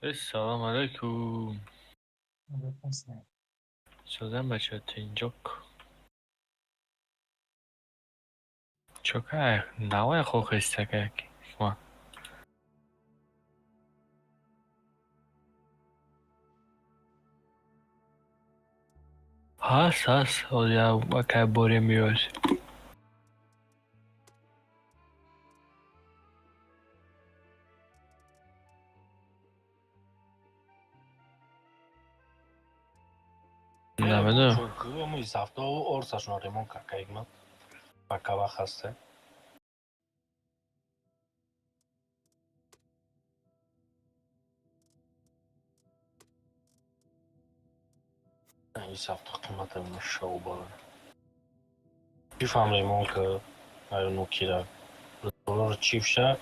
Эссалому алайкум. Алайкум ассалом. Созам, бачаҳо, тинҷок. Чока навай хохестака ҳикмат. Ҳаст, ҳаст, ҳозир акай боре меояд. Намедонам. Орсашон ремонт кард пока вақт ҳасте. Ис ҳафта қимата шоу бара. Чифам ремонт ка аю нукира. Доллар чифша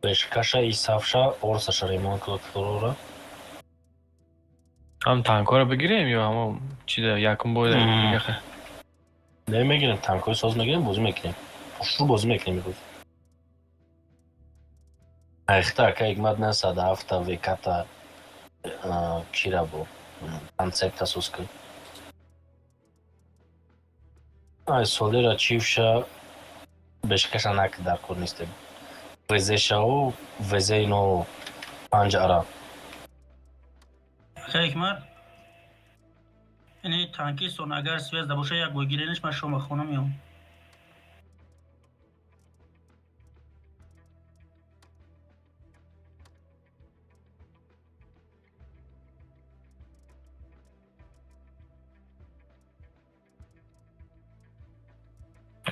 бешкаша исафша орсаша ремонт ка доллара. Ҳам танкҳоро бигирем ё ҳамо чида якум бор? Не, мегирем, танкҳои соз мегирем, бозӣ мекунем. Хушрӯ бозӣ мекунем имрӯз. Айхта ака ҳикмат 907-та веката кира бо концепта соз кун. Ай солера чифша бешкаша нак дар кор нестем. Везешао везе ино панҷ ара. Ҳикмат, ини танкистон агар связь да боша, як бой гирениш, ман шома хона меом.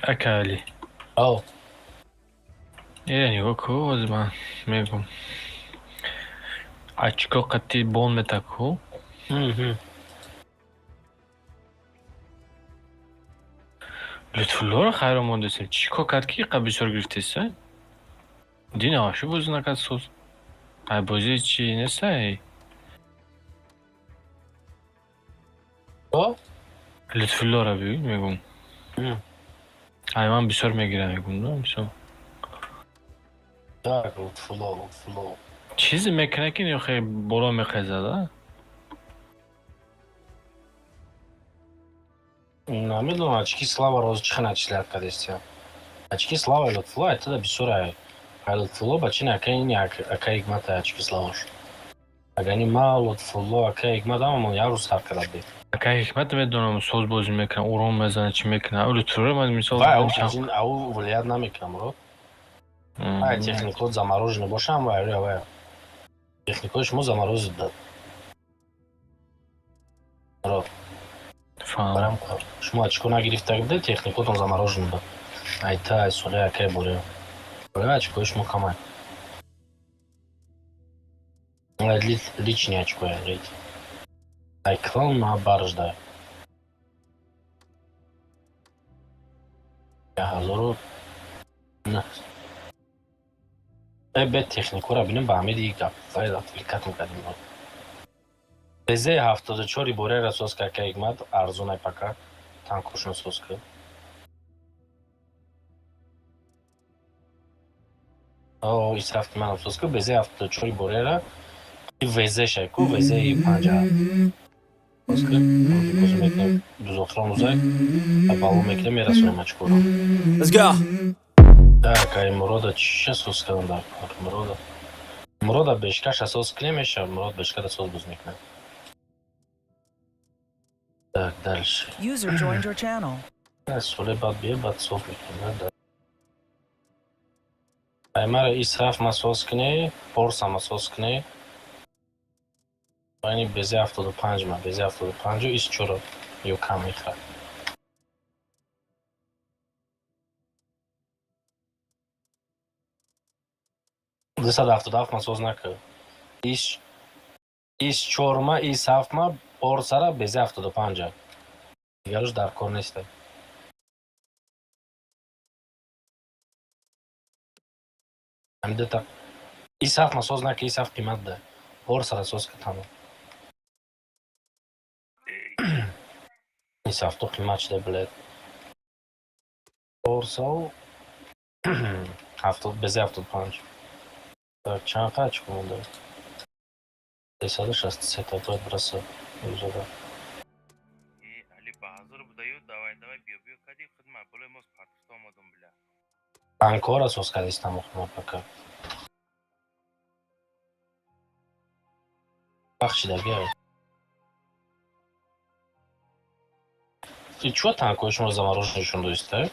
Ака Али. Ав. Э, нигоҳ ку, ҳозир ман мегӯм. Очко қати бон мета ку? Лутфуллоро хайрон мондесем. Чӣ кор кард, ки иқа бисёр гирифтеса? Дина вообще бозӣ накард соз. Ай бозӣ чӣ нестай? О? Лутфуллоро бигӯ, мегӯм. Ай ман бисёр мегирам, мегӯм, на, мисол. Так, Лутфулло, Лутфулло. Чизе мекунад, ки ё боло мехезад, а? Намедонам, очки слава роз чӣ хел начислят кардестия. Очки слава Лутфулло айтада бисёр ай. Ай Лутфулло ба чи ака ини ака ҳикмат очки славаш. Агани ма Лутфулло ака ҳикмат ҳамамон як рӯз сар карда будем. Ака ҳикмат медонам, соз бозӣ мекунад, урон мезанад, чӣ мекунад. Лутфулло ман мисол. Вай аз ин ау влиять намекунам, мурод. Ай техникот замороженный бошам, вай вай. Техникои шумо заморозит дад. Мурод. Фаҳмам. Шумо очко нагирифта будед, техникотон замороженный буд. Айта, ай соли акай боре. Боре очкои шумо камай. Ай личный очко рейд. Ай клан ма баржда. Ҳазору Э, бе техникора бинем, ба ҳамиди гап вай отвлекать мекардем. БЗ 74 бореро соз кард, ка ҳикмат арзонай пока танкошон соз кард. О, исрафти манам соз кард, БЗ 74 борера ВЗ-ша ку ВЗ-и панҷа соз кард. Бозӣ мекунем дузохирон рӯзак, бало мекунем, мерасонем очкоро. Let's go. Так, ай Мурода чиша соз кардам дар кор? Мурода. Мурода бешкаша соз кунем меша, Мурод бешкада соз боз мекунад. Так, дальше. User joined your channel. Соле баъд бия, баъд соз мекунем. Да. Ай мара исраф ма соз кунӣ, порса ма соз кунӣ. Айни БЗ 75 ма, БЗ 75 ис чоро ё кам мехӯрад. 277 ма соз накард. Ис чорма, ис ҳафтма, орсара БЗ 75-а. Дигаруш дар кор нестай. Ҳамин дута ис ҳафт ма соз накард, ис ҳафт қимат да. Орсара соз кард тамом. Ис ҳафту қимат шуда, блядь. Орсау ҳафтод БЗ 75. Так, чанд қадр чӣ монда? 363 та бояд бираса. Зода. Э, Али, ба ҳазор будаю, давай, давай, биё, биё кади, хидма болои мост партофта омадум, бля. Танкора соз кадистам охма пока. Бахшида биё. И чё, танкои шумо замороженный шон доиста?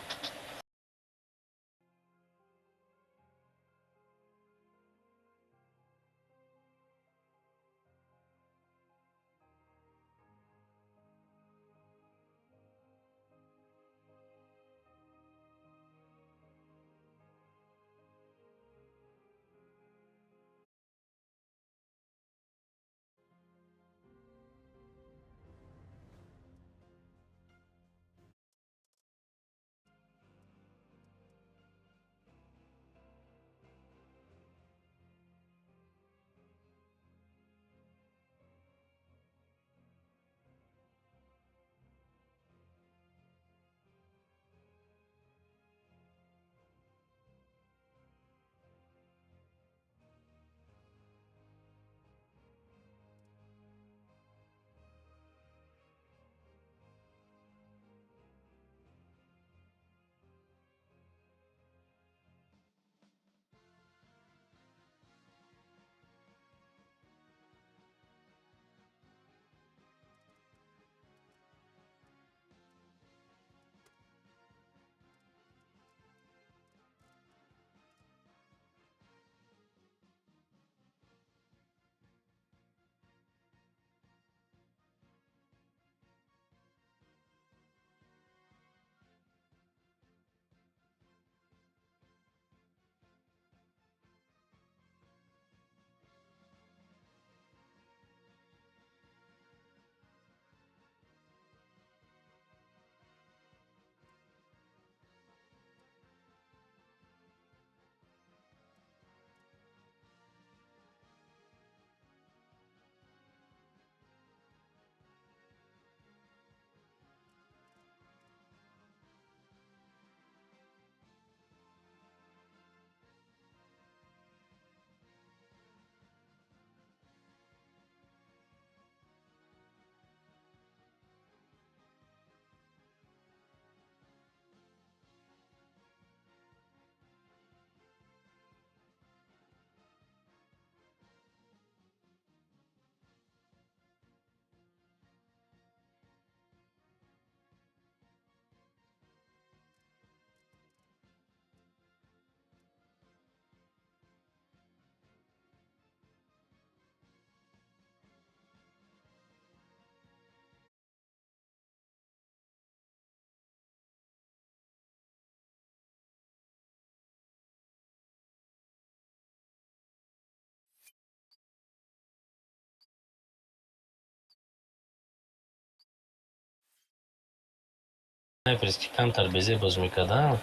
Снайперский камтар безе боз мекарда.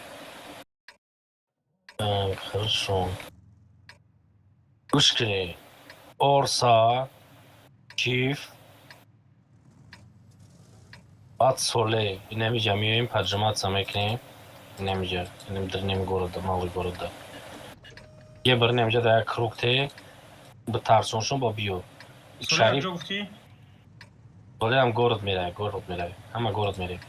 Так, хорошо. Гӯш кунед. Орса, Чиф, баъд Соле. Инамиҷа меоем, поджиматься мекунем. Инамиҷа, инам дар неми города, малый города. Е бір инамиҷа дар як круг те битарсоншон, ба биё. Соле. Шариф. Ҷо гуфтӣ? Солеам город мерай, город мерай. Ҳама город мерем.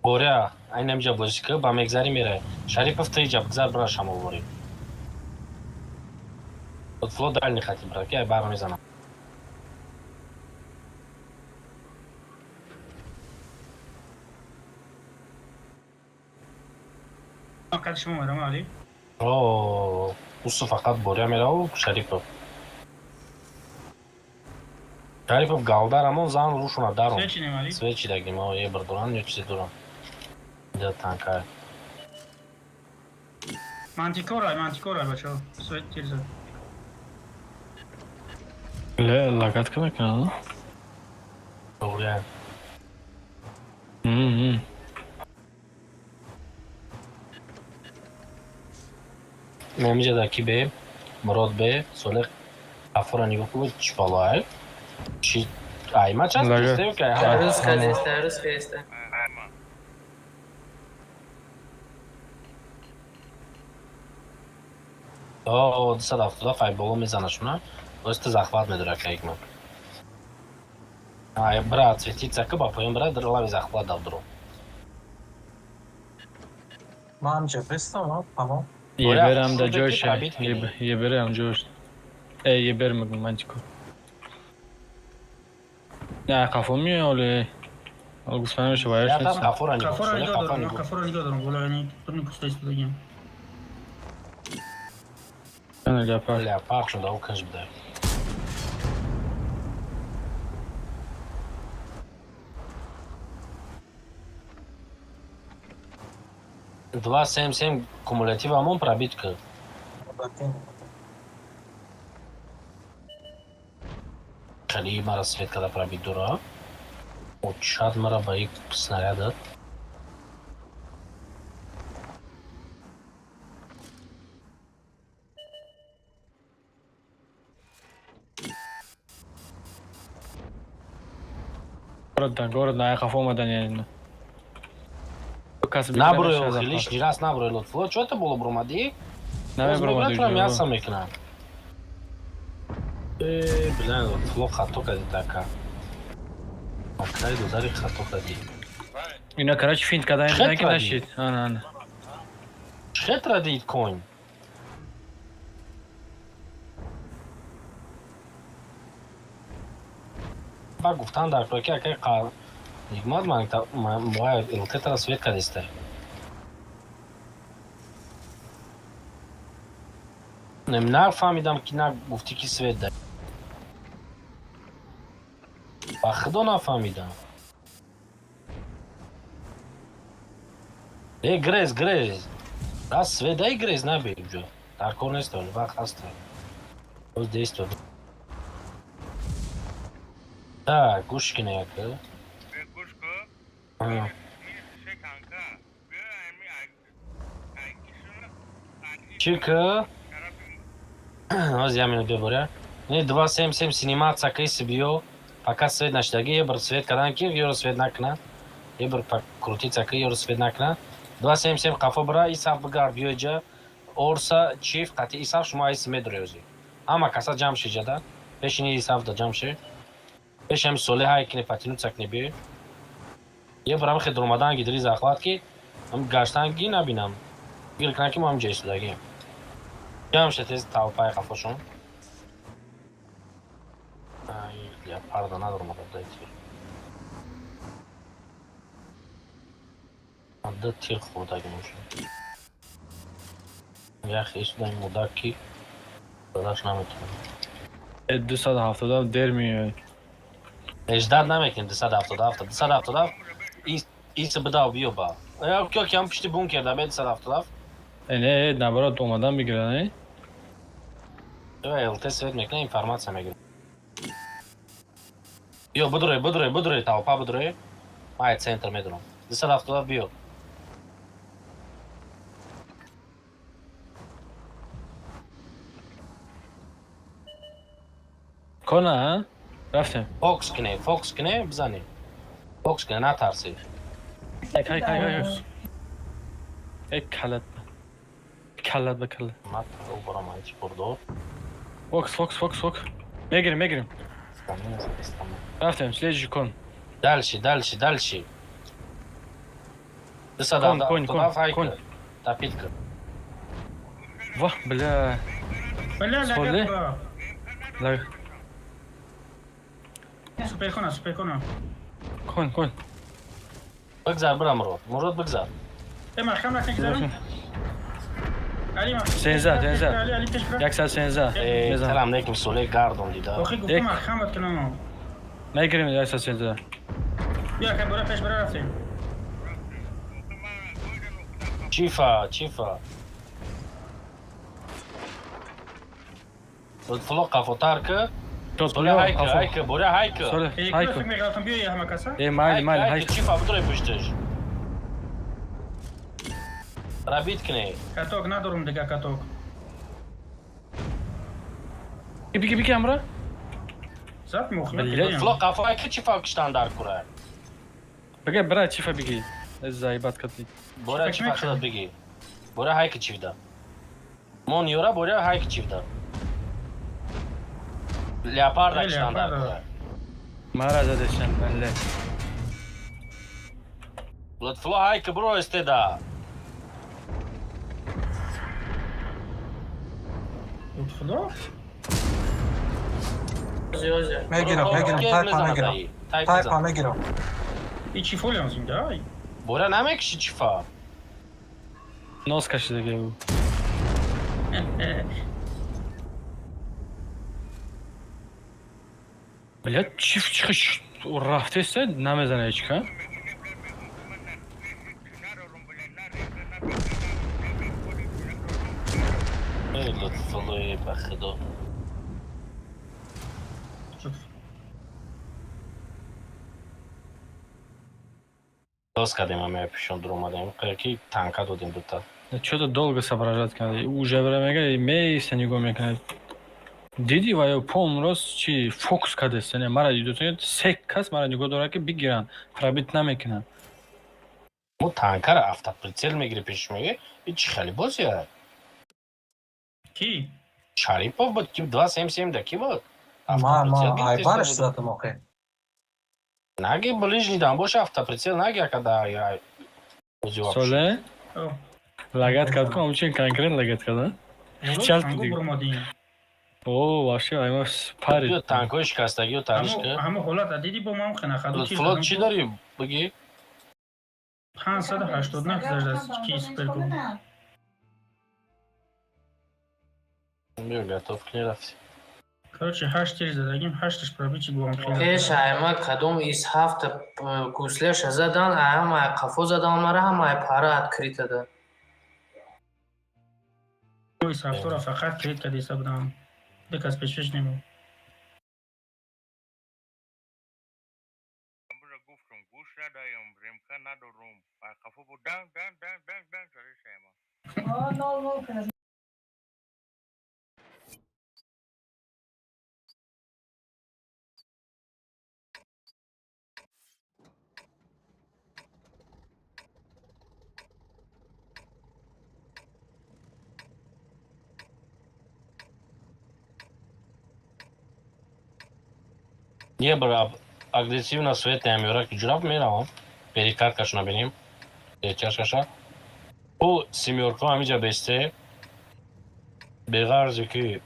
Боря, айнамиҷа бозӣ ки ба мегзарӣ мерай. Шарипов, ту иҷа бигзар, бира шамоворӣ. Лутфулло дальний хати бира, ки ай бар мезанам. Қади шумо мерам, Али. О, усу фақат Боря мераву Шарипов. Шарипов галдарамон зан рӯшона дарон. Свечи нем, Али. Свечи дагим, о, ебр доран, ё чизе доран. Ида танка. Мантикора, мантикора, бачаҳо. Свет тирза. Ле, лагать ка мекунад? Боря. Намиҷа да ки бе, Мурод бе, Солех афора нигоҳ кун, чӣ балоай? Чи айма час Лага. дистем ки ай. Рус кадеста, рус кадеста. Ҳама. О, 270 фай боло мезанашуна. Боз ту захват медора кайкма. Ай, брат, светиться ка ба поён бра, лави захват дав дро. Ман ҳамҷа бистам, тамом. Еберам да Шуда ки ҷойша. пробит кунӣ. Еберам ҷош. Э, ебер мегум ман чӣ кор. Не, қафо меои оле. Ҳол гуфта намеша ваяш Я там нест. қафора нигоҳ, Қафора Солеҳ нигоҳ қафо дорам, нигоҳ. қафора нигоҳ дорам. Боло яъне турни пуста истодагиам. Ана гапа. Леопард шуда, ӯ кунж буда. Два семь семь кумулятив амон пробит ки. Хеле мара свет када пробит дора. Очад мара ба як снаряд. Город, город, на қафо омадан яъне. Кас Наброи охи, лишний раз наброи Лутфулло. Чё это было бромади? Намебромади. Тура мясо мекунам. Э, бля, Лутфулло хато кади така. Акай додари хато кади. Ина короче финт кадан Чӣ ки кардӣ? нашид. Ана, ана. Чӣ радид конь? Ба гуфтан дар кор ки акай қа ҳикмат ман моя ЛТ-тара свет кадиста. Нафаҳмидам ки на гуфтӣ ки свет да. Ба худо нафаҳмидам. Э, грез, грез. Раз свет дай грез набе ҷо. Дар кор нест вале вақт ҳаст. Боз действие. Так, гӯш кина яка. Бе гӯш ку. А, Ми танка. Бе ами айкишуна. Чӣ ки? Ҳоз я минут беборя. Не 277 сниматься кайси биё. Пока свет нашдаги, ебр свет кадан ки ёро свет накна. Ебр крутиться ки ёро свет накна. 277 қафо бра, и саф бигард биё ҷа. Орса чиф қати и саф шумо айси медурёзи. Ҳама каса ҷамъ ши ҷада. Пешини и саф да ҷамъ ши. Пеш ҳами соле ҳай кини патинуца кини биё. Ебр ҳам хед омадан гидри захват ки ҳам гаштанги набинам. Гир кна ки мо ҳам ҷа истодагием. Ҷамъ ше тез толпаи қафошон. Ай, леопарда надорам дай тир. Ада тир хӯрдаги мошин. Яхе истодани мудак ки дадаш наметавонам. 277 дер меояд. Ждать намекунем 277, 277 ис бидав биё ба. Ё ки ҳам пишти бункер да бе 277. Э, не, наоборот омадан бигирад, не? Ё ЛТ свет мекунем, информация мегирем. Биё бидурой, бидурой, бидурой, толпа бидурой. Май центр медурам. 277 биё. Кона, а? Рафтем. Фокус кине, фокус кине, бизанем. Фокус кине, натарси. Кай, кай, кай. Э, калат. Калат ба калат. Мат убарам ай чи бурдо. Фокус, фокус, фокус, фокус. Мегирем, мегирем. Стамина, стамина. Рафтем, следующий кон. Дальше, дальше, дальше. Кон, кон, кон, 277 кон. Топитка. Ва, бля. Бля, Соле? лагат бра. Ла- Супер кона, супер кона. Кон, кон. Бигзар бира Мурод. Мурод бигзар. Э, маҳкам накун ки дарам. Али маҳкам. Сенза, сенза. Али, али пеш бра. 113. Э, Мезанам. тарам неким соле гардон дида. Охи гуфтам Як. маҳкам бад кунам. Мегирем 113. Бия ка бора пеш бра рафтем. Чифа, чифа. Лутфулло қафотар ки. Соле ҳайка, ҳайка, боря ҳайка. Соле, Э, ҳайко. фикр меғалтам биё ҳама каса. Э, майли, майли, ҳайка, ҳайко. чифа бидурой пуштиш. Рабит кине. Каток надорум дига каток. Бики, бики, амра. Зат мухна. Бля. Лутфулло қафо ҳайка чифа киштан дар кура. Бега, бра, чифа бики. Э, заебат кати. Боря чифа худат биги. Боря ҳайка чивда. Мон ёра боря ҳайка чивда. Леопарда Э, киштан дар леопарда. кура. Мара задешан, бале. Лутфулло, ҳай ки биро истеда. Лутфулло? Мегирам, мегирам, тайпа мегирам. Тайпа мегирам. И чӣ фолиам зинда? Ай? Бора намекиши чифа. Нос кашидаги бу. Блядь, чиф чихиш рафтеста намезана ҳечка. Эй, Лутфуллои ба худо. Дос кардем ама пишон дур омадем. Ки танка додем дута. Чё-то долго соображать кардӣ. Уже мега меиста нигоҳ мекунад. Диди ва ё пом рост чи фокус кардеста, не мара дидо се кас мара нигоҳ дорад ки бигиранд, пробит намекунанд. Мо танкара автоприцел мегири пеш меги. И чи хеле бозия? Ки? Шарипов буд ки 277 да ки буд? Ма, ма, айбараш задам охе. Наги ближний дам боша автоприцел наги акада я. Соле? Лагат кард ку, ҳамчин конкрет лагат кард, а? Чалт Танго диг. буромадин. О, вообще айма парид. Танкои шикастагиё тариш ки. Ҳамо ҳолата диди бо ман хена хаду. Лутфулло чӣ дорӣ бигӣ? 589 гузашт аз ки суперкуб. Биё готов кунӣ рафти. Короче, 8 тир задагим, 8-таш пробичи бо ҳам хена. Пеш айма кадом из ҳафта гусляша задан, ҳамаи қафо задан мара, ҳамаи пара открыта да. Из ҳафтора фақат крит кадеса будам. Ду кас пешпеш нему. Амбура гуфтум, гӯш надаём, ремка надорум. Ай қафо бу данг данг данг данг данг задешаема. Не бра агрессивно свет намеёра ки ҷураб меравам. Бери карткашо набинем. Чашкаша. Ӯ семёрка ҳамиҷа бесте. Беғарзе ки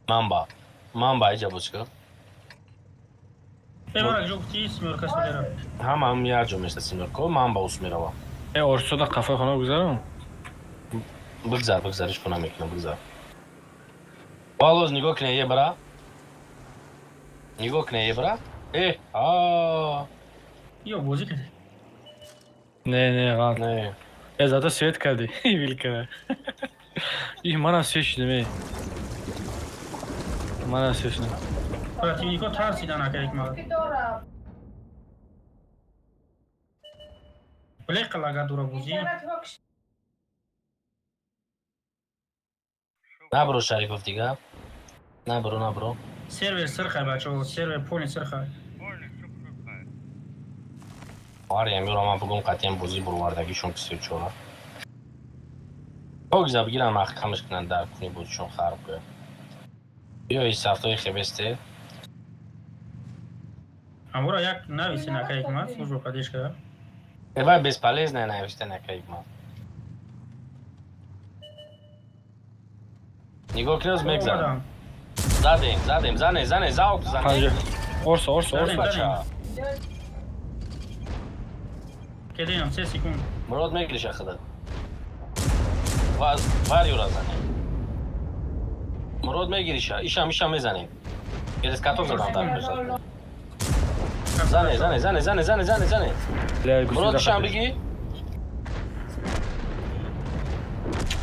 манба. Манба иҷа боз ки. Э, мара ҷо гуфти семёрка солера. Ҳама ҳам як ҷо места семёрка, ман ба ус меравам. Э, орсода қафои хона гузарам. Бигзар, бигзар, ҳеч кор намекунам, бигзар. Балоз нигоҳ кунед, е бра. Нигоҳ кунед, е бра. Э, а. Ё бозӣ кардӣ. Не, не, ғалат. Не. Э, зато свет кардӣ. Вилкара. Их манам свет шудем, э. Манам свет шудем. Противнико тарсидан ака ҳикмат. Блеқа лага дура бозӣ. Набро Шарипов дига. Набро, набро. Сервер сирхай бачаҳо, сервер полный сирхай. Полный суп суп. Аре, амёра ман бугум қатъиян бозӣ бурвардагишон ки сечора. Пок бигиран маҳкамаш кунанд дар куни бозишон хароб кунанд. Биё ин сафтои хебесте. Ҳамора як нависен ака ҳикмат, служба поддержка. Эвай бесполезная нависта ака ҳикмат. Нигоҳ кунед мегзарам. Задем, задем, зане, зане, залп зане. Панҷа. Орсо, орсо, орсо. Бача. Кедеям 3 секунд. Мурод мегириша худат. Вар юра зане. Мурод мегириша, ишам ишам мезанем. Через каток задам дар пеша. Зане, зане, зане, зане, зане, зане, зане. Мурод ишам бигӣ.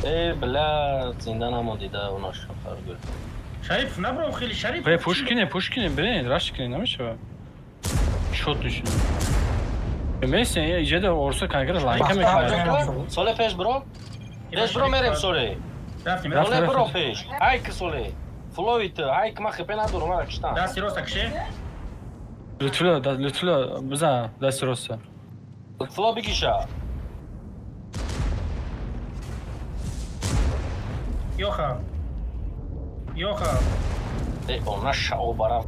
Э, бля, зинда намондида онаш харгӯ. Шариф набро хеле Шариф. Бе, пуш кине, пуш кине, бирен, раш кине, намешава. Шот нишин. Месен, я иҷада орсо конкрет ланка мекунад. Соле пеш бро. Пеш бро мерем соле. Рафтем. Соле бро пеш. Ай ки соле. Фловит, ай ки ман хепе надорам, мара киштан. Дасти роста кише. Лутфулло, Лутфулло, бизан, дасти роста. Лутфулло бигиша. Ёха. Ёха. Э, она шао бара.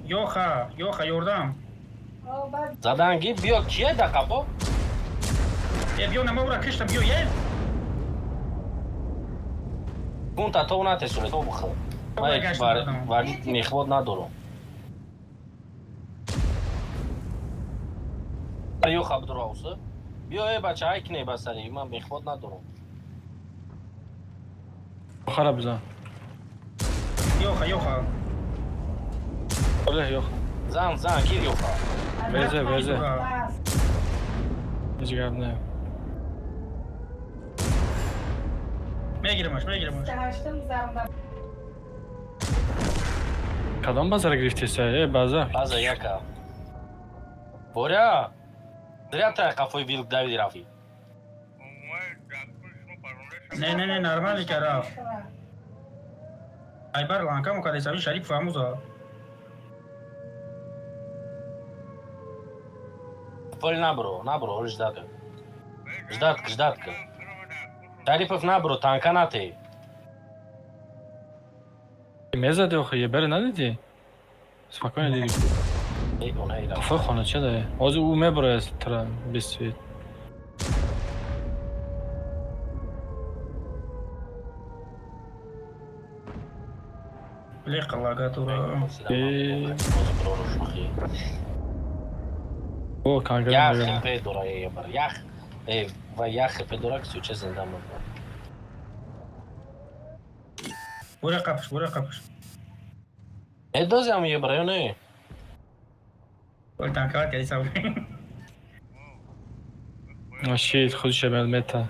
Ёха, ёха, ёрдам. Заданги, биё, кие да қапо? Э, биё, нама ура киштам, биё, е. Гунта то натесуне, то бухал. Ман ваги мехвод надорам. Ёха бидуравса. Биё, э бача, ай кине басари, ман мехвод надорам. Охара бизан. Ёха, ёха. Олег, ёха. Зан, зан, ки ёха. Везе, везе. Ҳеҷ гап не. Мегирамаш, мегирамаш. Кадом базара гирифтеса? Э, база. База яка. Боря! Зря та қафои вилк давиди рафти. Не, не, не, нормально ка рафт. Айбар ланка мукадесави Шариф фамуза. Пол набро, набро, оли ждатка. Ждатка, ждатка. Шарипов набро, танка нате. Мезади охи, ебере надиди? Спокойно диди. Эй, она ира. Қафои хона ча дае? Ҳозир ӯ мебарояд тра без свет. Леқа лагатура. О, конкретно. Ях хп дора ебар. Ях. Эй, ва ях хп дора ки суча зинда мон. Бура қапш, бура қапш. Э дозам ебар, ё не? Ол танкават кади саб. Шит, худша мета.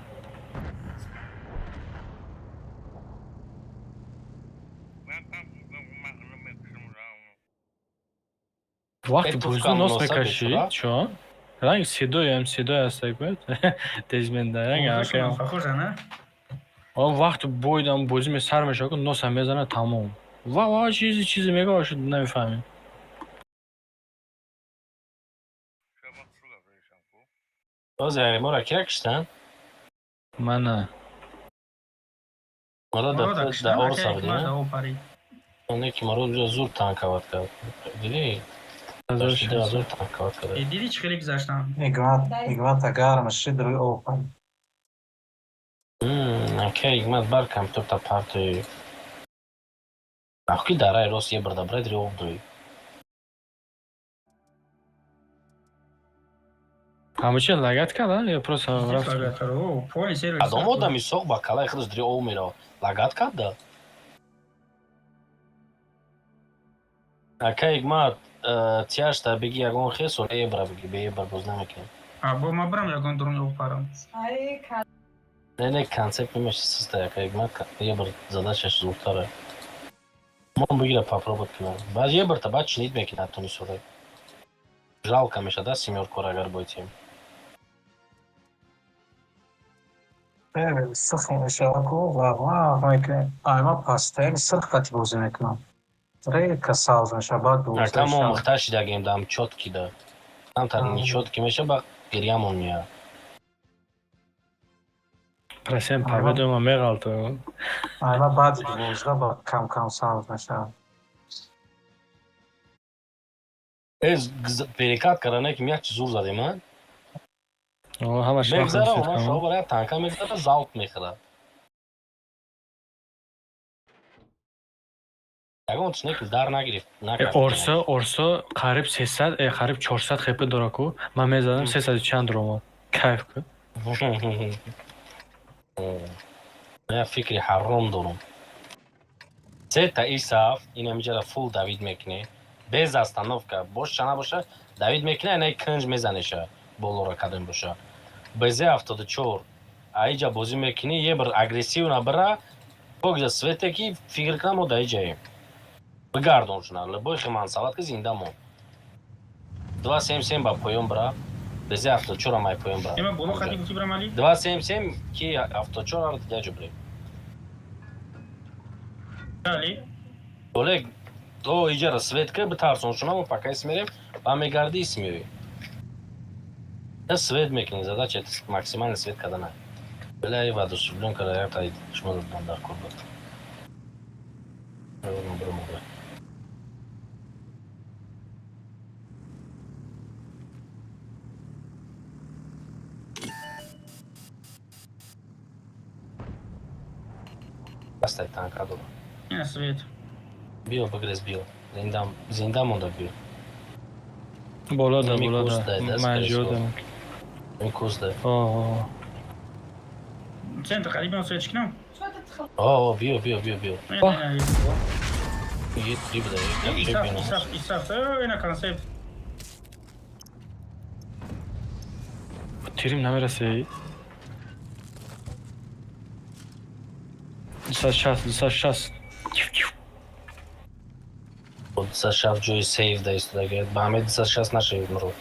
Вақти бузу нос мекашид, чо? Ранг седоям, седой ҳастак буд. Тезменда, ранг акаям. Похоже, на? Он вақт бойдам бозӣ сар мешавад, ку носа мезанад, тамом. Ва ва чизи чизи мега, шуд намефаҳмем. Озе мора кира киштан? Мана. Мора да да орса буди. Оне ки маро ҷо зур танкават кард. Диди? Зур танкават кард. Диди чӣ хеле гузаштам? Игмат, игмат гарм шид рӯи об. Окей, игмат бар компютер та партои. Ахки дарай рост ебрда бред ри об дой. Ҳамачи лагат кард, ё просто рафт? Лагат кард. О, полный сервис. Кадом одами соқ ба калаи худаш дри об меравад? Лагат кард да? Ака игмат, тяшта беги ягон хесо ебра беги, бе ебра боз намекунем. А бо ма брам ягон дурун об парам. Не, не, концепт немеши систа, ака игмат, ебр задачаш зуртара. Мон бигира попробовать кунам. Баъд ебрта баъд чинид мекунад тони сурай. Жалко меша да семёркор агар бойтем. Сирх мешава ку ва ва мекунем. Ай ма пастаи сирх қати бозӣ мекунам. Река савз меша баъд Ака мо мухтар шидагем дам чётки да. Камтар нечётки меша ба гирьямон меяд. Просем победу ма меғалту. Ай ма баъди 12 ба кам кам савз мешавам. Эз перекат карда ки як чиз зур задем, а? О, ҳамаш мегзара, она шо барои танка мегзара, залп мехӯрад. Ягон чиз неки дар нагирифт. Орсо, орсо қариб 300, э қариб 400 хп дора ку. Ман мезадам 300 чанд рома. Кайф ку. Я фикри ҳаром дорам. Сета исаф инамиҷара фул давид мекунӣ. Без остановка. Бош чана боша, давид мекунӣ, айнаи кунҷ мезанеша. Болора кадом боша. БЗ 74. Аиҷа бозӣ мекунӣ, ебр агрессивно бира, богза свете ки фикр кунам мо дар иҷаем. Бигардон шуна, любой химансават ки зинда мон. 277 ба поён бира. БЗ 74 ам ай поён бира. Эма боло хати гуфти брам али? 277 ки 74 ро дига ҷо бирем. Али? Олег, то иҷара свет ки битарсон шуна, мо пока исмерем, ба мегарди исмеёй. Свет мекунӣ, задача максимально свет кардана. Бля, и воодушевлен, когда я та шумо дар кор буд. ҳастай, танка дора. Ина свет. Биё, бигрез, биё. Зинда, зинда монда, биё. Боло да, Ами боло курс да. да, да, Манҷо скорее да. Ин курс да. О, Центр қариб свет чикнам. О, о, биё, биё, биё, биё. Не, не, не. Е три буда, е Исаф, чемпион. Исаф, Исаф. Ина концепт. Тирим намерасе. 260, 260. 260 ҷои сейв да истода. Ба ҳамаи 260 нашавед, Мурод.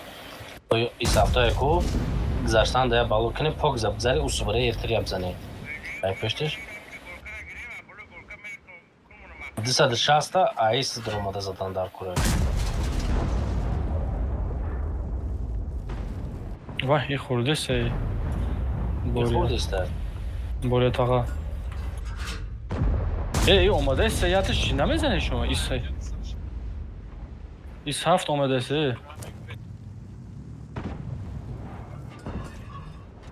Исафтое ку гузаштан да я бало кунӣ, пок за бизари, усубара ертирия бизанӣ. Ай пештиш? 260 аис даромада задан дар кура. Ваҳ, и хурдесе. Бория. Хурдеста. Бория таға. Э, и омадасе, ятиш чӣ намезанед шумо? Ис Ис ҳафт омадасе.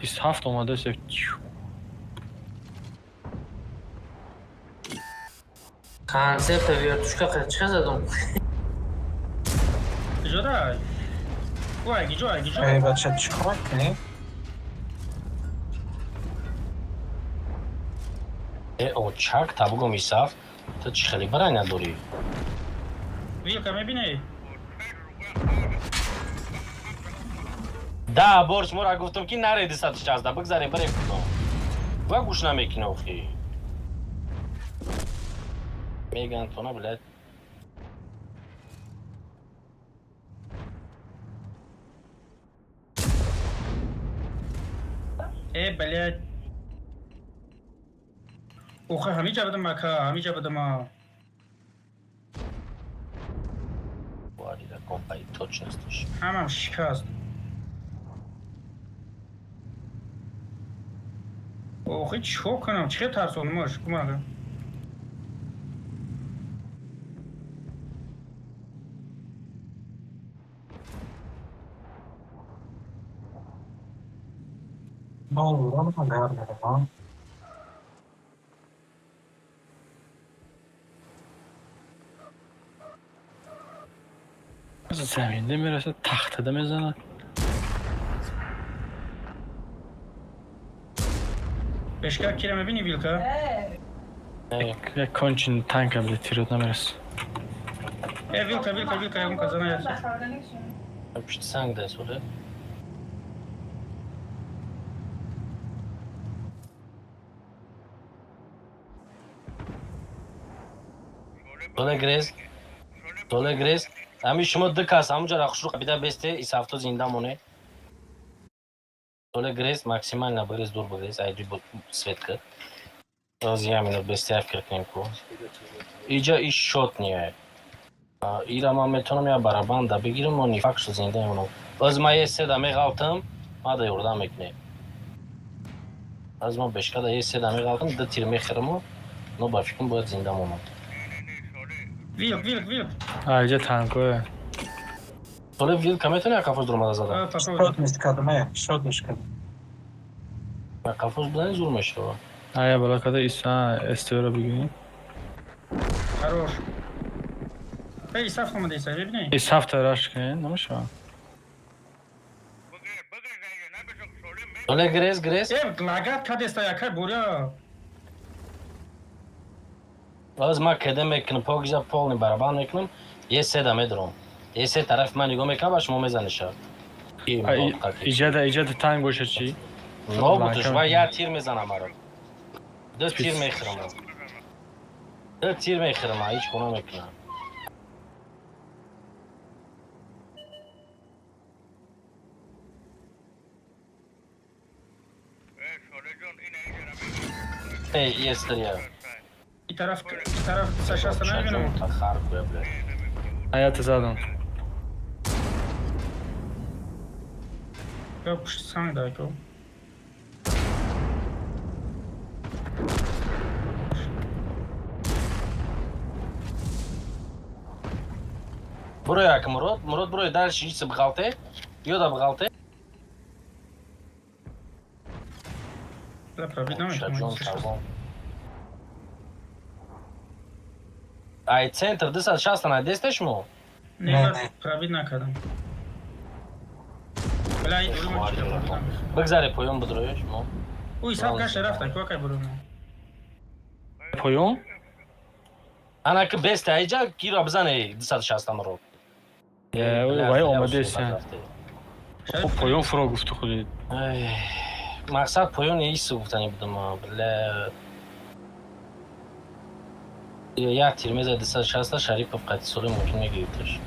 Ис ҳафт омадасе. Концепта вертушка чӣ задум? Ҷода. Вай, гиҷо, гиҷо. Эй, бача, чӣ кор мекунӣ? Э, очак та бугум, Исаф, ту чӣ хеле барай надорӣ? Вилка мебинӣ? Да, бор шуморо гуфтам, ки наре 260, бигзаре, баре кунам. Ва гӯш намекунӣ охи. Меган тона, блядь. Э, блядь. Охе, ҳамиҷа будам, ака, ҳамиҷа будам. Варида компаи точностиш. Ҳамам шикаст. Охе, чӣ кунам? Чӣ тарсонумаш? Кумага. Нол мерам. Заминда мерасад, тахтада мезанад. Бешка кира мебинӣ, вилка? Як кончин танка бле тирот намерасад. Э, вилка, вилка, вилка, ягон казана яст. Пишти санг да суре. Толе грез. Толе грез. Ами шумо ду кас ҳамунҷа хушрӯ қабида бесте, исафто зинда моне. Толе грез, максимально бигрез, дур бигрез, айди светка. Ози я минут бесте фикр кунем ку. Иҷа иш шот ния. Ира ман метавонам я барабан да бигирам, но не факт, что зинда мемонам. Оз ма е седа меғалтам, ма да ёрдам мекунем. Аз ма бешка да е седа меғалтам, да тир мехӯраму, но ба фикрам бояд зинда монам. Вилк, вилк, вилк. А, иҷа танкое. Толе вилка метавони қафоз дуромада зада? Шот нест кардам, э, шот нест кардам. Қафоз будани зур мешава. Ая бала када иса СТР бигирем. Хорош. Э, Исаф омада, Исаф, мебинӣ? Ис ҳафта раш кунем, намешавад. Толе грез, грез. Э, лагат кадеста, якай буря. Оз ма кеде мекунам, покиза полный барабан мекунам, е седа медурам. Е се тарафи ман нигоҳ мекунам, ба шумо мезаниша. Иҷада, иҷада танк боша чӣ? Нобудш ва я тир мезанам маро. Ду тир мехӯрам. Ду тир мехӯрам, ҳеҷ гуноҳ мекунам. Эй, естрия. И тараф, и тараф сашаста намебинам. Хар куя, блядь. Аята задам. Ё, пушти санг да, ко. Бурой як Мурод, Мурод бурой дальше ичса бғалте. Ёда бғалте. Бля, пробить Ҷон намекунам. тавон. Ай центр 260 надесте шумо? Не, Не, ман не. пробит накардам. Бля, ин дури ман чира пробит намешад. Бигзаре поён бидрои шумо. Ӯ ҳисоб гашта рафта, ку акай бурумо. Поён? Ана ки бест айҷа киро бизане 260 ро. Вай омадест. Хуб, поён фуро гуфту худит. Ай, мақсад поён ису гуфтани будам, бля. Як тир мезад 260, Шарипов қати соли мумкин мегирифташ.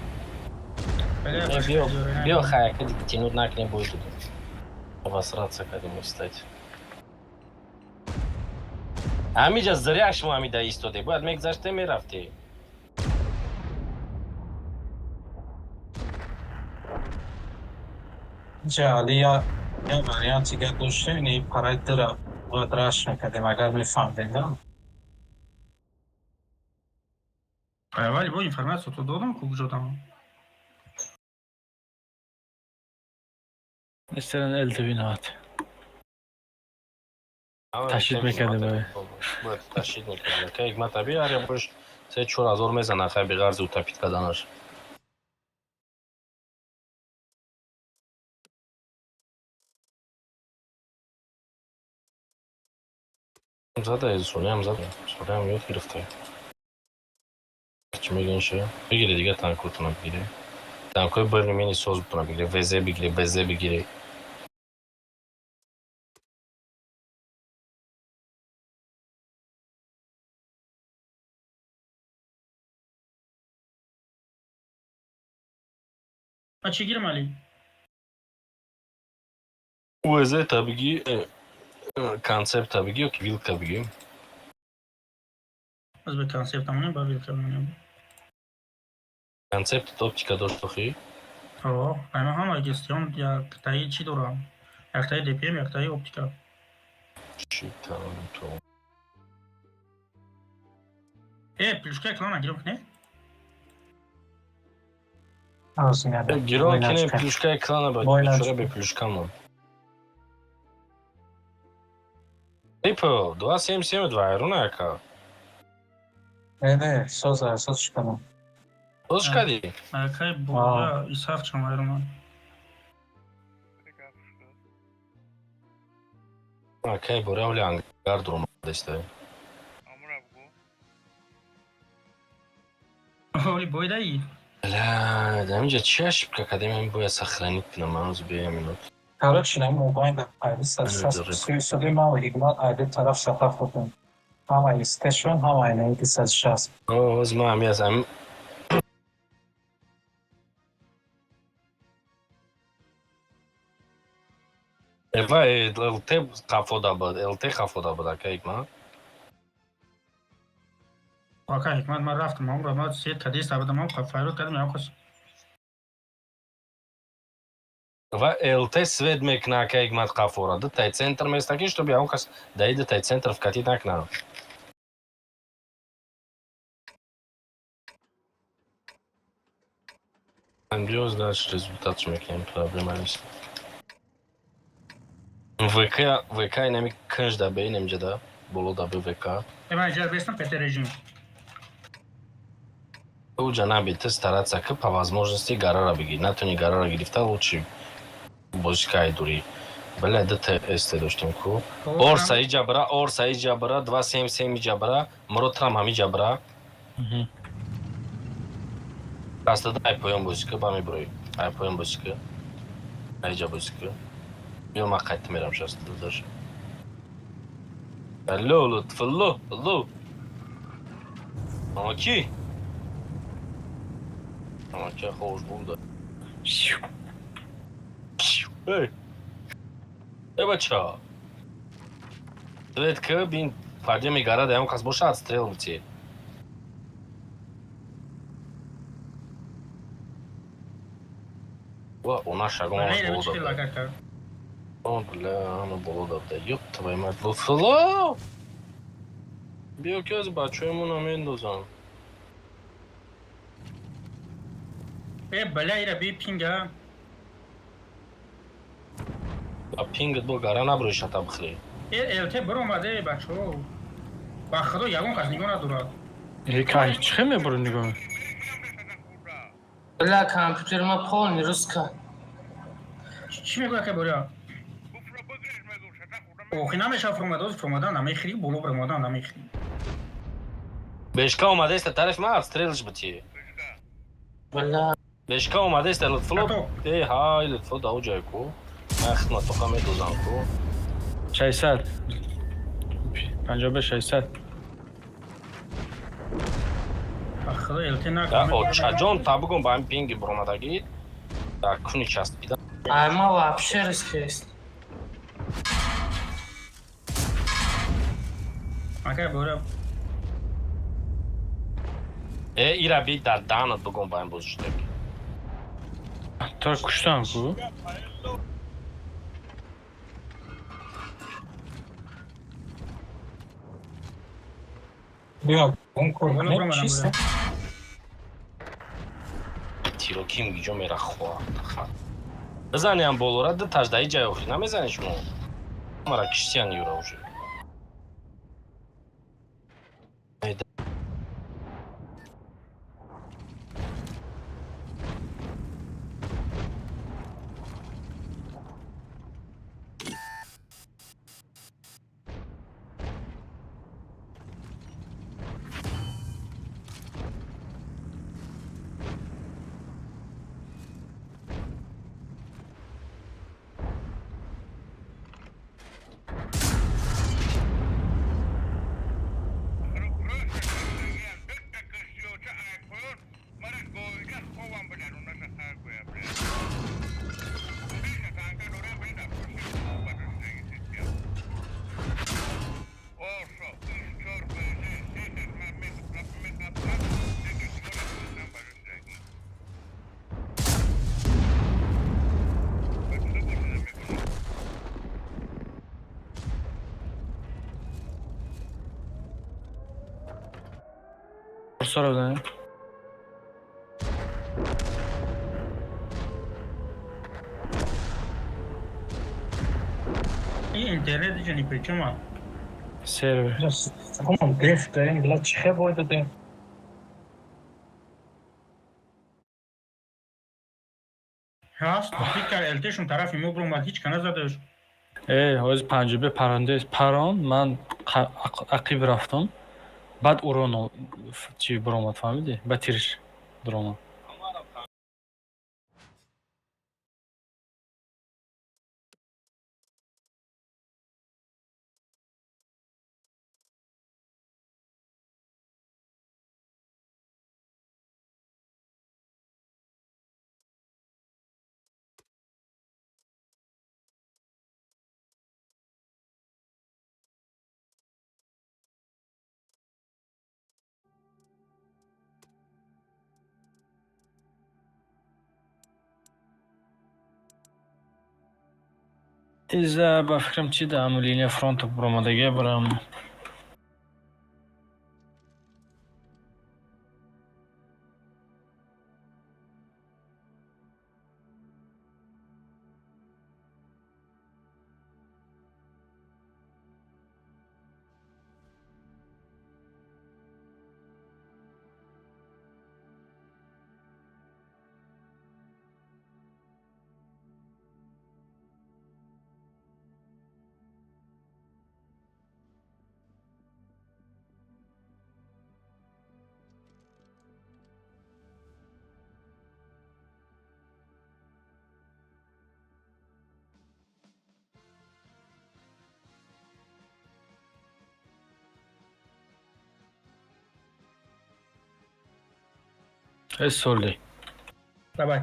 Бля, Э, биё, биё, хай, ки тянуть накунем бой тут. Обосраться кадим устать. Ҳамиҷа зря шумо ҳамида истоде. Бояд мегзаште, мерафте. Инҷа Али я вариант дига доштем, ини параи дира бояд раш мекардем, агар мефаҳмдем, да? Вале бо информация то додам, ку куҷо дам. Истеран ЛТ виноват. Ташид мекардем, бай. Бояд ташид мекардем. Ка ҳикмат аби ҳар як бош 3-4 ҳазор мезана, хай, биғарзи утопить карданаш. Зада, сониам зада. Сониам ёд гирифта. Чӣ мегӯян ша? Бигире дига танкотона бигире. Танкои более-менее соз бутона бигире, ВЗ бигире, БЗ бигире. Ма чӣ гирам, Али? УВЗ та биги, концепта биги ё ки вилка биги. Аз бе концепт амонем, ба вилка амонем. Концепт оптика дошт охи? О, ама ҳама гестиён яктаи чӣ дорам? Яктаи ДПМ, яктаи оптика. Чӣ там то? Э, плюшка клана гирам не? Ҳозир. Гирон кине плюшкаи клана ба Бойнач. чора бе плюшка мон. Рипо, 2.77 айрона яка. Не, не, соза, соз шиканам. Соз кади? Акай бо исаф чам айрона. Гап шуд. Акай бора ҳоли ангар дуромадаста. Амура бугу. Оли бойдаи. Бля, ҳаминҷа чи ошибка кардем, ҳамин бояд сохранить кунам, ҳанӯз бе минут. Короче, на мобайн да айди 160 соли ман ва Ҳикмат айди тараф шафа хӯрдем. Ҳама истешон, ҳама айнаи 260. Ҳоз ман ҳами аз ҳамин Эва ЛТ қафода буд, ЛТ қафода буд, ака Ҳикмат. Ака Ҳикмат, ман рафтам, амра ман сет кадиста будам, ам файрод кардам, ям кас. Ва ЛТ свет мекуна, ака Ҳикмат, қафора. Дутай центр местаки, чтобы ягон кас даи дутай центр вкатить накунад. Биёз дальше результат мекунем, проблема нест. ВК, ВК инами кунж да бе, инамҷа да, боло да бе ВК. Э, ман иҷа бестам ПТ режим. Уҷа наби, ты стараться ки по возможности гарара бигир. Натуни гарара гирифта, лучше бозӣ кай дури. Бля, дута СТ доштем ку. Орса иҷа бира, Орса иҷа бира, 2.77 иҷа бира, Мурод трам ҳам иҷа бира. Даста ай поён бозӣ ки, ба мебироӣ. Ай поён бозӣ ки. Ай иҷа бозӣ ки. Биё, ман қайта мерам 62 даш. Алло, Лутфулло, алло. Амаки? Амаки хош буда. Эй. Эй, бача. Свет ки бин подъеми гара да ягон кас боша, отстрел бити. Ва, она шагом Не, не, боло чӣ да. лагар кард. О, бля, ама боло да. Ёб твою мать, Лутфулло! Биё ки аз бачаҳои мендозам. Э, бля, ира би пинга. А пингат бо гара наброи шата бихӯрӣ. Э, ЛТ биромаде, бачаҳо. Ба худо ягон кас нигоҳ надорад. Э, кай чӣ хел мебурӣ нигоҳ? Бля, компютер ма полный руска. Чӣ мегӯяд, акай Боря? Охи намешава фуромада, ози фуромадан намехӯри, боло баромадан намехӯри. Бешка омадааста тарафи ман, обстрелш бити. Бля. Бешка омадааста, Лутфулло. Каток. Э, ҳай, Лутфулло да ҷой ку. Ман хидмат тоқа медозам ку. 600. 55 600. Худо ЛТ Да, накун. очаҷон, та бугум ба ҳамин пинги буромадагӣ дар куни часпида. Ай ма вообще риска есть. Акай Боря, Э, ира би дар даҳанат бугум ба ҳамин бозишдагӣ. Тора куштам ку. Биё, он кор Боло не баромадам, чист. Тиро ким гиҷо мера хоҳад. Бизанем болора ду таждаи ҷай охир намезанӣ шумо. Мара киштиян юра уже. Сора бизанем. Ин интернет ҷа ни при чём а? Сервер. Кумон деф даем, бля, чихе бой дадем. Ҳаст, фикр ЛТ-шон тарафи мо буромад, ҳеч ка назадаш. Э, ҳози панҷоби парандес парон, ман ақиб рафтам. Баъд урон чи буромад, фаҳмидӣ? Ба тирш дуромад. Иза ба фикрам чи да ҳамун линия фронта буромадагия барам. Э, соли. Давай.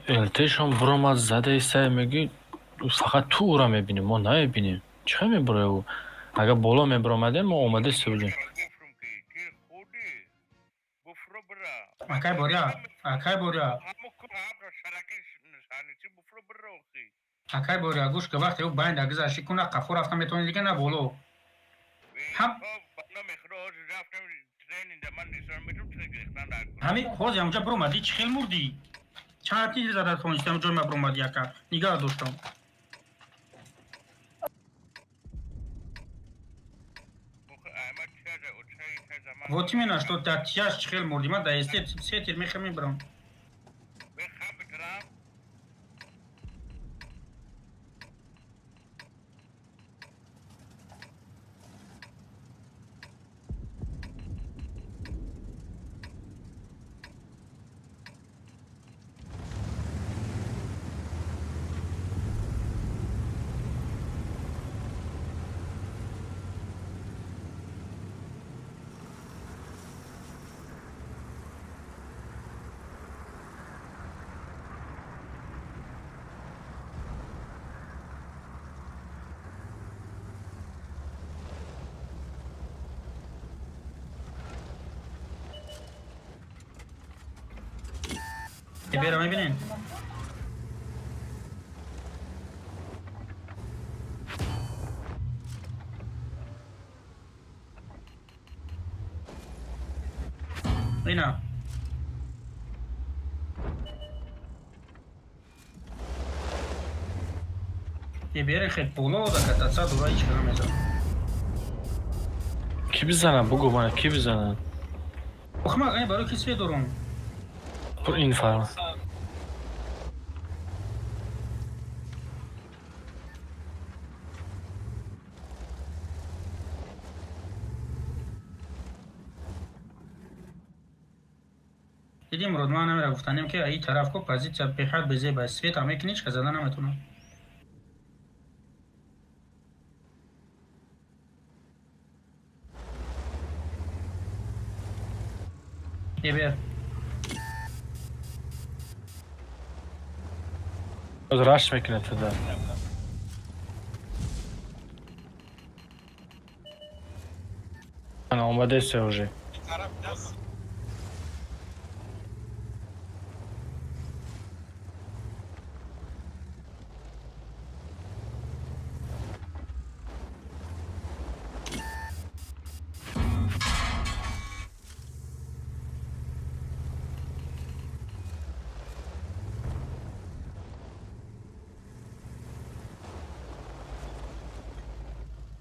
ЛТшон буромад задаиса, мегӯ, фақат ту ӯра мебинӣ, мо намебинем. Чӣ хел мебурояд ӯ? Агар боло мебуромадем, мо омадаиста будем. Акай Боря, акай Боря. Акай Боря, гӯш ка, вақте ӯ байнда гузашти ку, на қафо рафта метавонӣ дига, на боло. Ҳам ҳамин ҳозир ҳамҷа буромадӣ, чӣ хел мурдӣ? Чанд тир зада тонистам, ҷои ма буромадӣ, ака. Нигаҳ доштам. Вот именно, что татьяш чихел мурдима да если сетер мехами брам. Берам мебинем. Ина. Бере хел боло да катаца дура ҳеч кара мезанам. Ки бизанам? Бугу мана ки бизанам? Охма ай барои ки свет дорум. Пур ин фарма. Дидим Родман намера гуфтанем ки ай тараф ко позиция беҳад безеба свет ҳам мекунӣ ҳеч кас зада наметавонад. Ебер. Раш мекунад тада. Ана омадеса уже.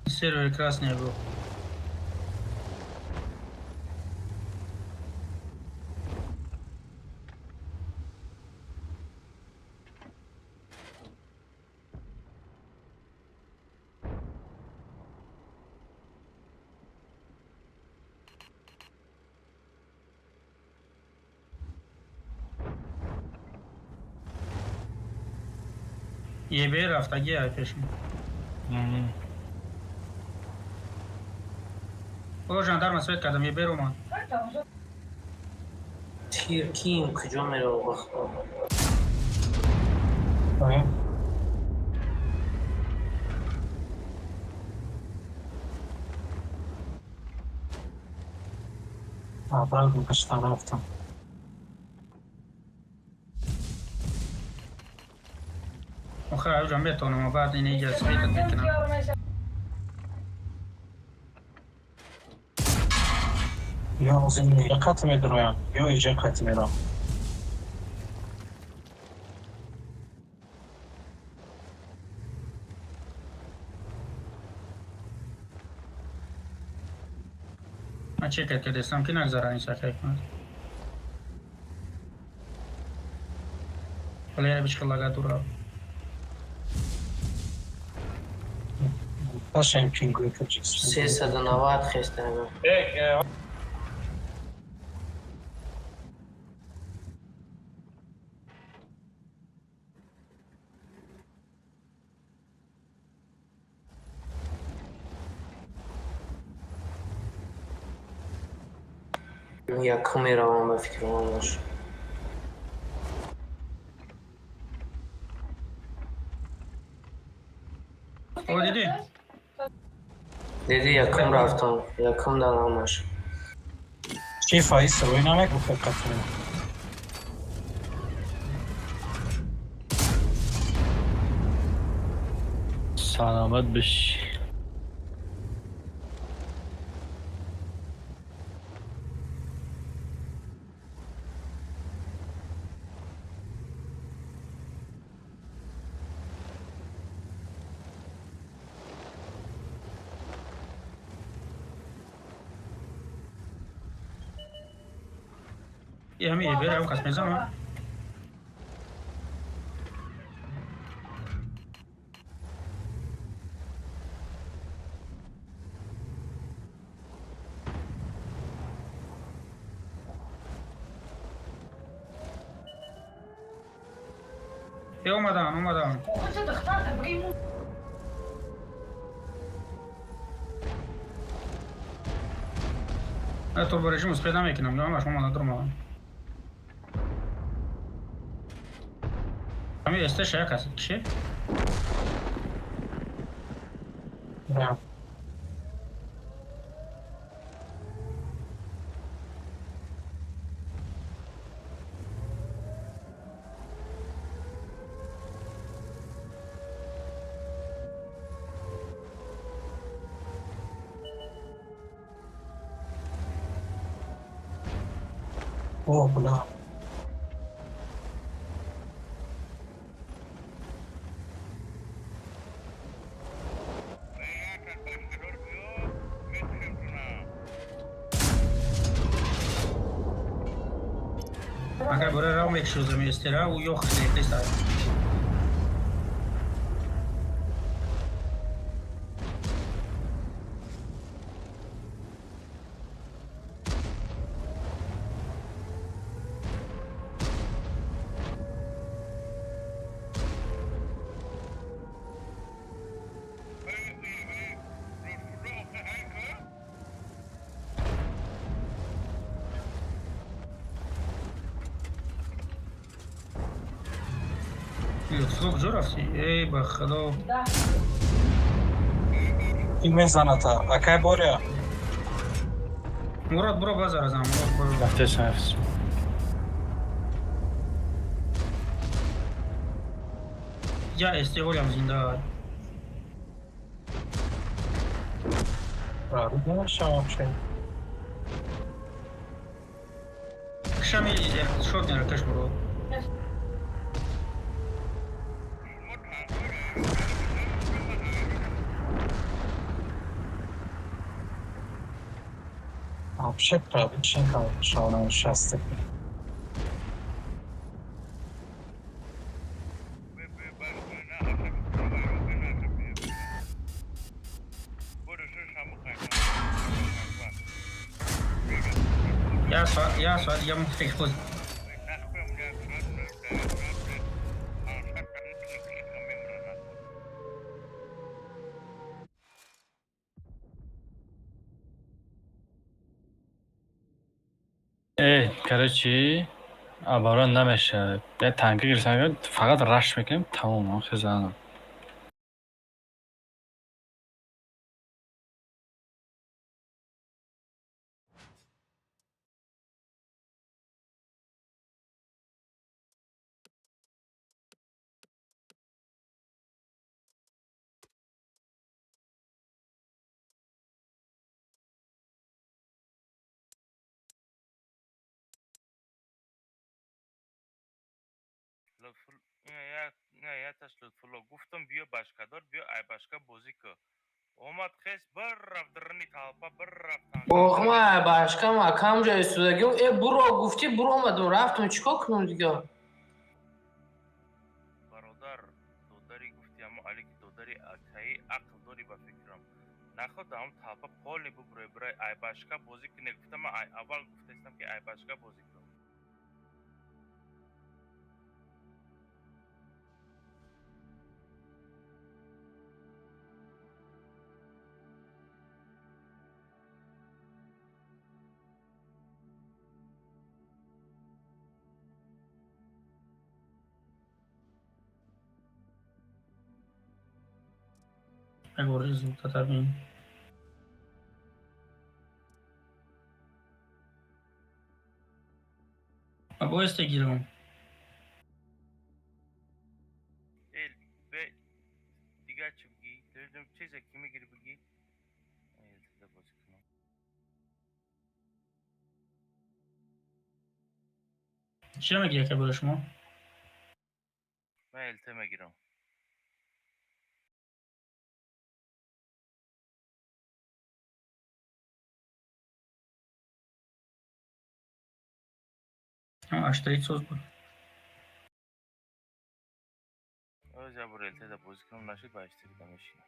Сервер красный был. Ебе рафтаги айпешм. О, жандарма свет кардам, ебе роман. Тир ким куҷо мерава бахто? Аввал гашта рафтам. Охир аҷа метавонам, баъд ин иҷа светат мекунам. Ё озин қат медроям, ё иҷа қат мерам. Ман чекат кардестам ки нагзара ин сакай кунад. Вале бичка лага дура. Ташем кингуи каҷис. 390 хестага. Якум меравам ба фикрмон бош. О, диди? Диди якум рафтам, якум данамаш. Чи фаиз рӯй намегуфта қатре? Саломат бошӣ. И ҳами эбер ам кас мезанам. Э, омадан, омадан. Турборежим успеть намекунам, ҳамаш омада дуромадам. Ҳами СТ як аст, киши? Да. О, бля. Агар бора рав мекшузам СТ-ра, ӯ ёх хелеста. Лутфулло куҷо рафтӣ? Эй, ба худо. Ин мезаната. Акай Боря. Мурод, буро базар азам, Мурод, буро. Рафтесам, рафтесам. Я СТ ҳолям зинда. Правильно, вообще. Кишами шот нера каш Мурод. Вообще правильно, шалом счастье. Я соат, я соат, я муфтик худ. Э, короче, оборон намешавад. Я танка гирифтам, фақат раш мекунем, тамом, хезанам. Лутфулло гуфтам, биё башкадор, биё ай башка бозӣ кӯ. Омад, хес, бір рафт дарани талпа, бір рафт. Ох, ма башкам акам ҷо истодагим. Э, буро гуфтӣ, буро омадум, рафтум, чӣ кор кунам дига? Бародар, додари гуфти, амо али ки додари акаи ақл дори, ба фикрам. Наход ам талпа полни бубурой, бирай ай башка бозӣ кунӣ гуфтам, ай аввал гуфтаистам ки ай башка бозӣ кун. Як бор результата бин. Ма бо СТ гирам. Эл, бе дигар чӣ бигӣ? Дидам чизе ки мегирӣ бигӣ. Эл, бозӣ кунам. Чӣ мегирӣ ака барои шумо? Ман ЛТ мегирам. Аштаи соз буд. Оз я бор ЛТ-да бозӣ кунам, нашид, ба H3-да мешинам.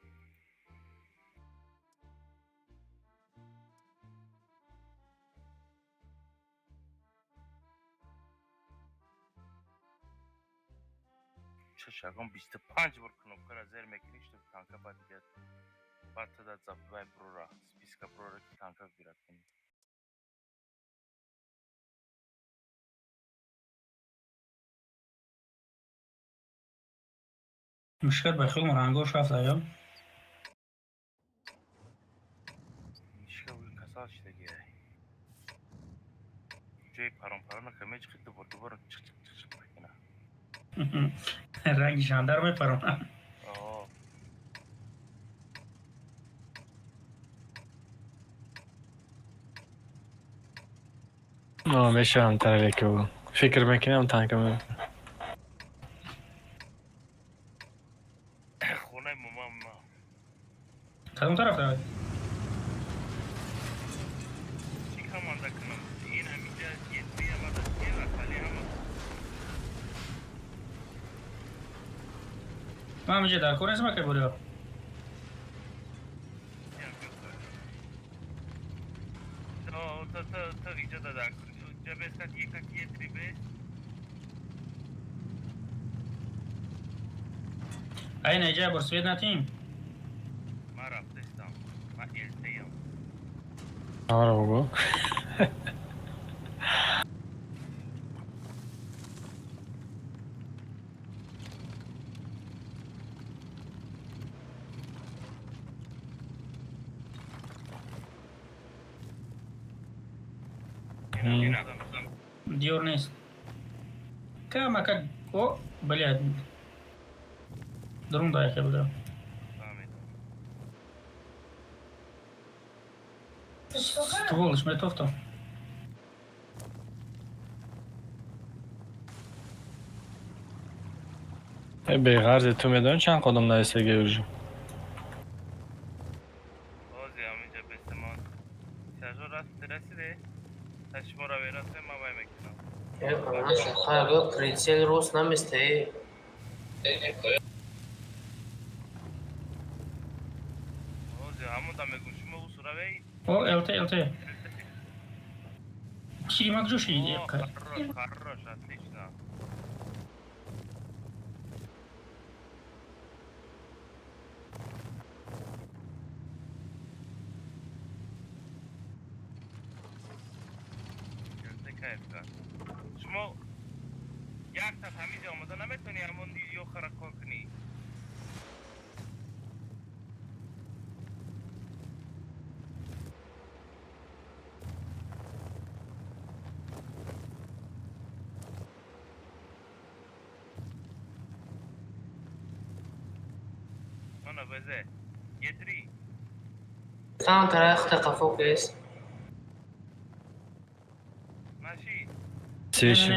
Чашагон 25 бор кнопкара зер мекунӣ, чтоб танка баъд биёд. Баъд ту дар забивай брора, списка брора, ки танка выбирать кунӣ. Мушкат ба хелм рангош рафт аё. Мишка уи касал шидагиай. Ҷои парон парона ка мечиқи, дубор дубор чиқ чиқ чиқ чиқ мекуна. Ранги жандар мепарон. Оо. Мешавам таралеки фикр мекунам, танка ме. Хонаи момам ма. Кадом тараф равад? Чӣ команда кунам? Ин ҳаминҷа етри амада сева хали ҳама. Ман ҳаминҷа дар кор нестам, акай Борё. То то то то иҷо дада. Ҷа бес кат ека ки етри бес. Ай наҷа бор свет натим. Ман рафтаистам. Ман ЛТ-ям. Ара бугу. Диёр нест. Камака о, блядь. Дурун да яке буда. Фаҳмидам. Стволш метофто. Э, беғарзе, ту медонӣ чанд қодам наистаги уже? Ози ҳаминҷа бестамон. Сажо рафти расиде? Та шуморо верасем, ман вай мекунам. Хайго прицел рост наместаи. Ози ҳамон дам мегӯм, шумо усуравей? О, ЛТ, ЛТ. Ширимак ҷо шиди. О, хорош, хорош, отлично. ЛТ кайф кард. Шумо як та ҳамиҷа омода наметавонӣ ҳамон ёхара кор кунӣ? Мана везе. Едри. Там тарахта қафо кес. Наши. Свечи.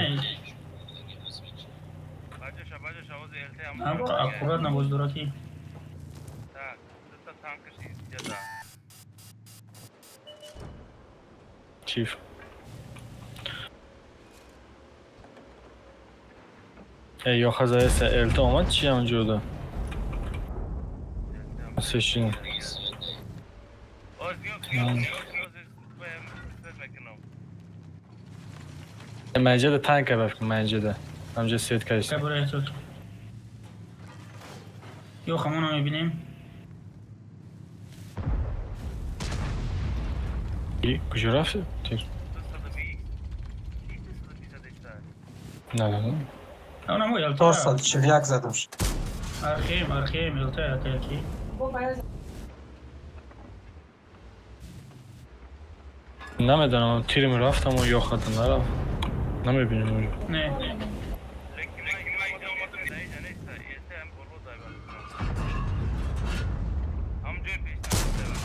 Баҷоша, баҷоша, ози ЛТ ҳам. Ҳам аккуратно боз дураки. Так, дута танкаш иҷада. Чиф. Э, ёха заеса ЛТ омад чи ҳамҷода? Свечи. Оз ниё ниё, ози свет мекунам. Манҷада танка баф, манҷада. Ҳамҷа свет кайса. Кабура эҳтиёт. Ё хамона мебинем. Куҷо рафти? Тир. 220. Чи 220 задеста? Не, не, не. Онамо ЛТ. 441 задам. Архим, архим, ЛТ, акаяки. Намедонам, тирим рафтаму ё хата нарафт. Намебинем уже. Не. Лекин ман инҷа омадам, дар инҷа неста. ЛТ ҳам боло дай баф. Ҳам ҷои пештар дай баф.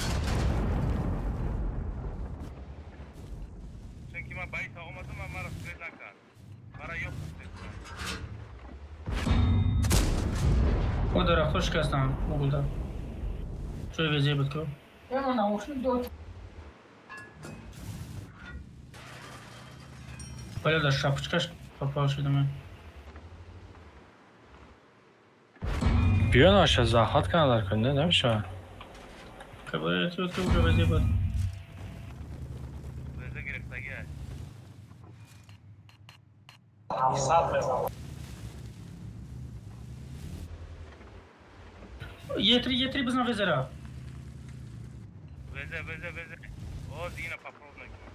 Чунки ман ба ита омадам, ман маро свет накард. Мара ёхт свет кард. О, дарахтҳо шикастанд угулда. Ҷои везе буд ку. Бля, да шапочкаш попал шудам. Биё наша захват кана дар кун, не намеша. Кабare ту ту уже везде буд. Везе гирифтагӣ аст. 700 мезанам. Е3, Е3 бизна везера. Везе, везе, везе. О, дина попробуй мекунам.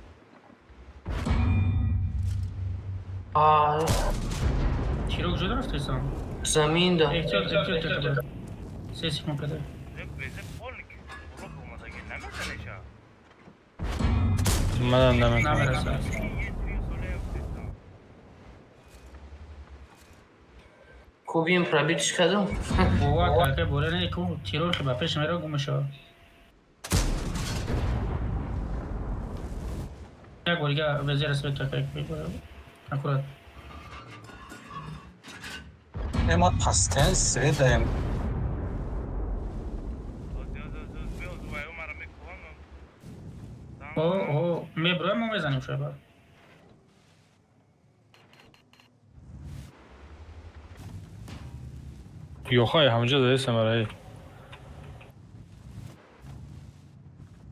А, Тирок ҷудо рафтесам. замин да. Эҳтиёт, эҳтиёт кабар. Се секунд кадай. Везе полный блок омадаги. Намезанеша. Манам намекунам. Намераса. Е3 соле гуфтам. Кубим пробитиш кардам. Бова кака боре не ку тирор ки ба пеш мера гум мешава. Як бор дига везера свет кака аккурат. Ма пастен свет даем. Оз, оз, оз, оз, биоз, вай, омара мекунам. О, о, меброем, мо мезанем шояд. Ёхай, ҳамҷа задаиста мараи.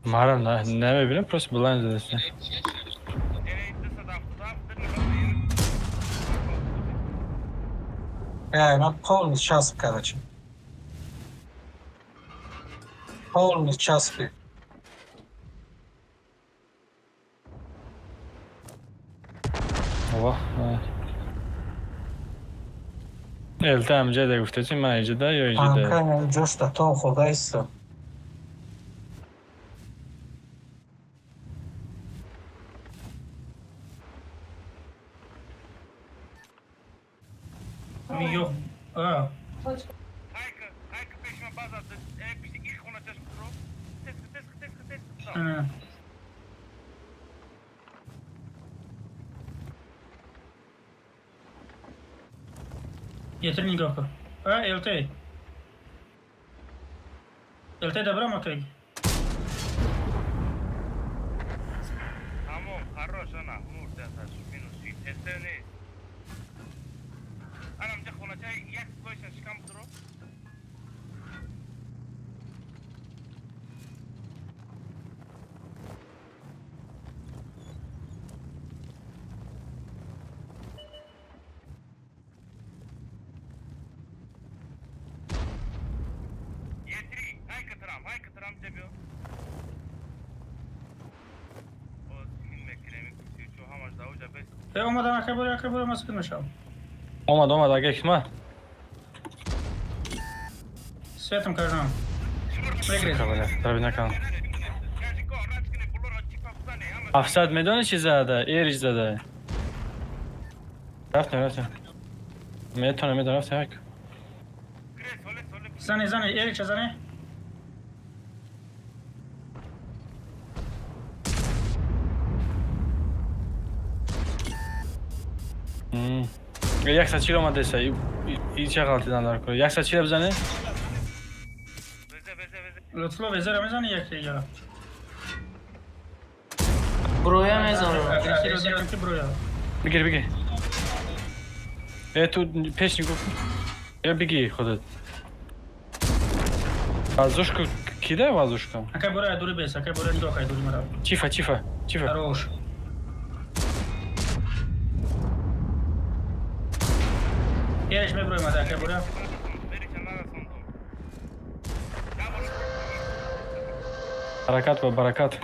Марам намебинам, просто блайн задаиста. Эне 277 нигоҳ. Ма полный часп, короче. Полный часпи. Ова. Элта ҳамҷа да гуфтаси, ман иҷода ё иҷода. Анка ҷошта то худайста. Ё, а, Хайка, хайка пешма база, э, пишти их хона чашм про. Теск, теск, теск, теск. Е3 нигоҳ кун. А, ЛТ. ЛТ добра макай. Тамом, хорош, ана, мурд аташ, минус шит, эсте нест. Анам ҷа хоначаи як слойша шикам будро. Е3, хайка трам, хайка трам ҷа биё. Боз кин мекунем, чо ҳамаш давҷа бес. Э, омадам, акай боре, акай боре, ман сукут мешавам. Омад, омад, ага хикма. Светом кардам. Мегиред. Кабаля, тараби накан. 700 медони чӣ зада? Эрич зада. Рафтем, рафтем. Метонам, метонам, рафтем, ҳак. Зане, зане, Эрича зане. 140 омадеса. И ча ғалтидан дар кор. 140 бизане? Везе, везе, везе. Лутфулло везера мезани як дига. Броя мезанам. Агрессиро дидам ки броя. Бигир, бигир. Э, ту пеш нигоҳ кун. Э, бигир худат. Вазушку кидай вазушку. Акай боре, дури бес, акай боре нигоҳ кай дури мара. Чифа, чифа, чифа. Хорош. Эрич меброем ада, акай боре. Эрича нарасондум. Баракат ба баракат.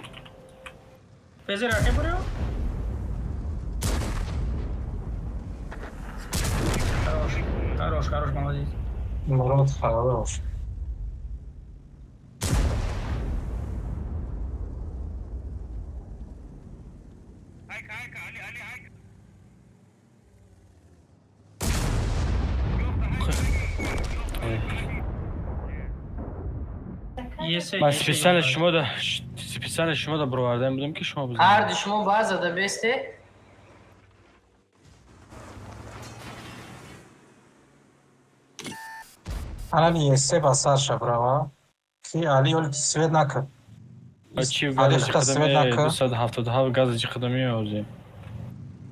Везера, акай боре? Хорош, хорош, хорош, молодец. Мурод хорош. Хайка, хайка, Али, Али, хайка. Есе. Ман специально шумо да бировардаем будем ки шумо бизанед. Ҳарду шумо баъзада бесте. Анами есе ба сар шабрава. Ки Али оли свет накард. Чи Али гази хта свет қидами накард. 277 гази чӣ қидами озем.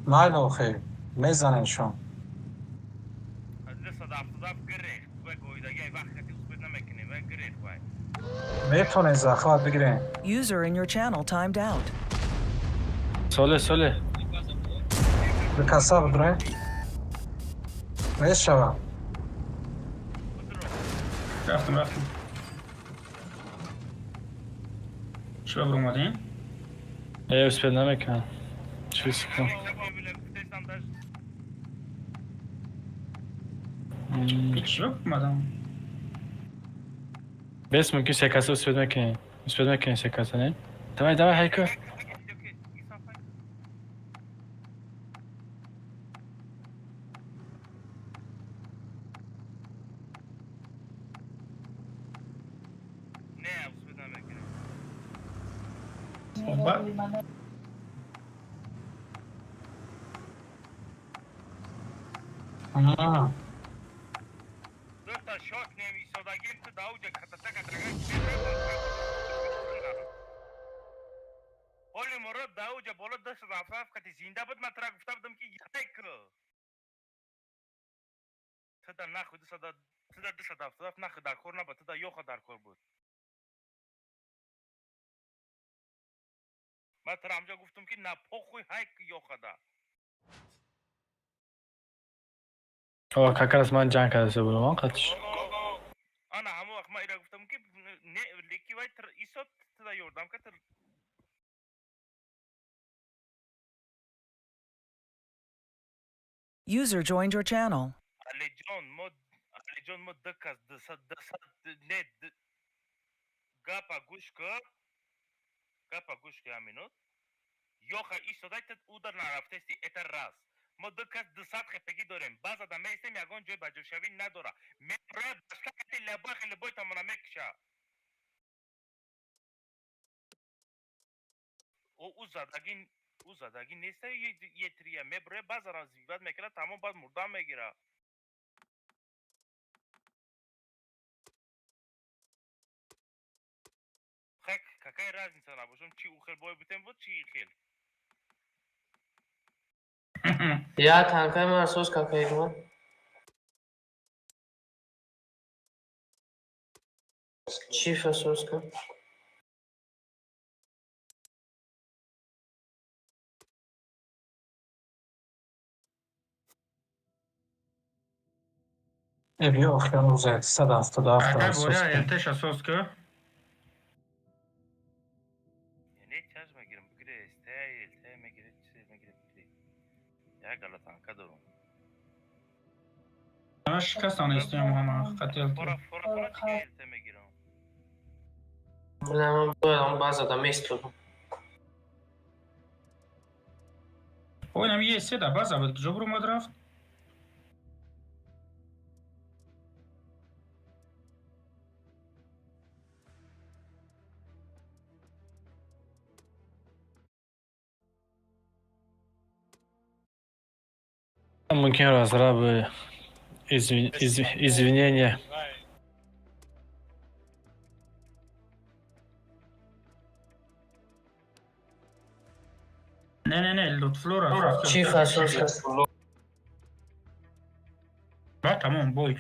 Майли охи, мезанем шон. Аз 277 гирехт. Вай гоидаги вақт кати успеть намекунем. Вай гирехт вай. Метонем захват бигирем. User in your channel timed out. Соле, соле. Бикаса бидроем. Мешава. Рафтам, рафтам. Чӣ ба омадем? Успеть намекунам. Чиз кунам. Гуфтестам даже. Чӣ ба омадам? Бес мумкин се каса успеть мекунем. Успеть мекунем се каса, не? Давай, давай, хайко. Окей. Не, успеть намекунем. Оба. Дута шот нем исодагим ту дауҷа катата катага. Ҳоли мурод дауҷа боло 277 кати зинда буд, ман тура гуфта будам ки як туда нахуй дусада туда 277 нахуй дар кор набуд, туда ёха дар кор буд. Ман тура ҳамҷо гуфтам ки на похуй ҳайк ёхада. О, как раз ман ҷанг карда будам, он қатиш. Ана ҳамон вақт ман ира гуфтам ки не, леки вай исод туда ёрдам ка тр. User joined your channel. Алиҷон, мо, Алиҷон, мо ду кас дусад дусад не гапа гӯш кӣ, гапа гӯш ки, ҳаминут ёха истодай, ту удар нарафтести, это раз. Мо ду кас 200 хепегӣ дорем, баъзада меистем, ягон ҷой баҷошавӣ надора, меброяд башкати лабахи либой тамона мекуша. Ӯ задагӣ неста, етрия меброяд, баъзара зибат мекунад, тамом, баъд мурда мегира. Хак, какая разница, набошам, чи ӯ хел бой бутем буд, чи и хел. Я танкай мара соз какай ҷон. Чӣ фасоз кун? Эби охиран рӯза 177 Агар соз боря кун. элтеша соз ку. Не, чаш мегирам, бигире, стайл т мегире, чиз мегире, бигире, як гала танка дорум. Ама шикастан истем ҳама ҳақиқати элте. Фора фора фора, дига элт мегирам. Бля, ман бояд баъзада местодам. Оинам е седа база буд, куҷо буромад рафт? Мумкин разрабы. Извинения. Не, не, не, Лутфлора. Чӣ фасоз кун? Ба тамом бой.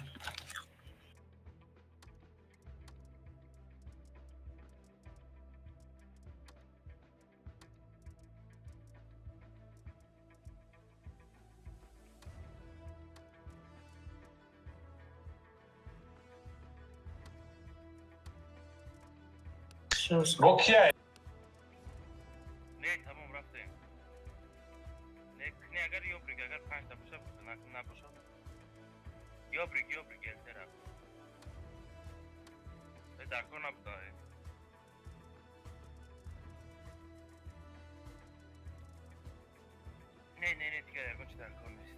Соз. Бо кия? Не, тамом, рафтем. Не, не, агар ёбрик, агар панҷта боша, набошад, ёбрик, ёбрик, элте рафт. Дар кор набуда. Не, не, не, дигар ягон чи дар кор нест.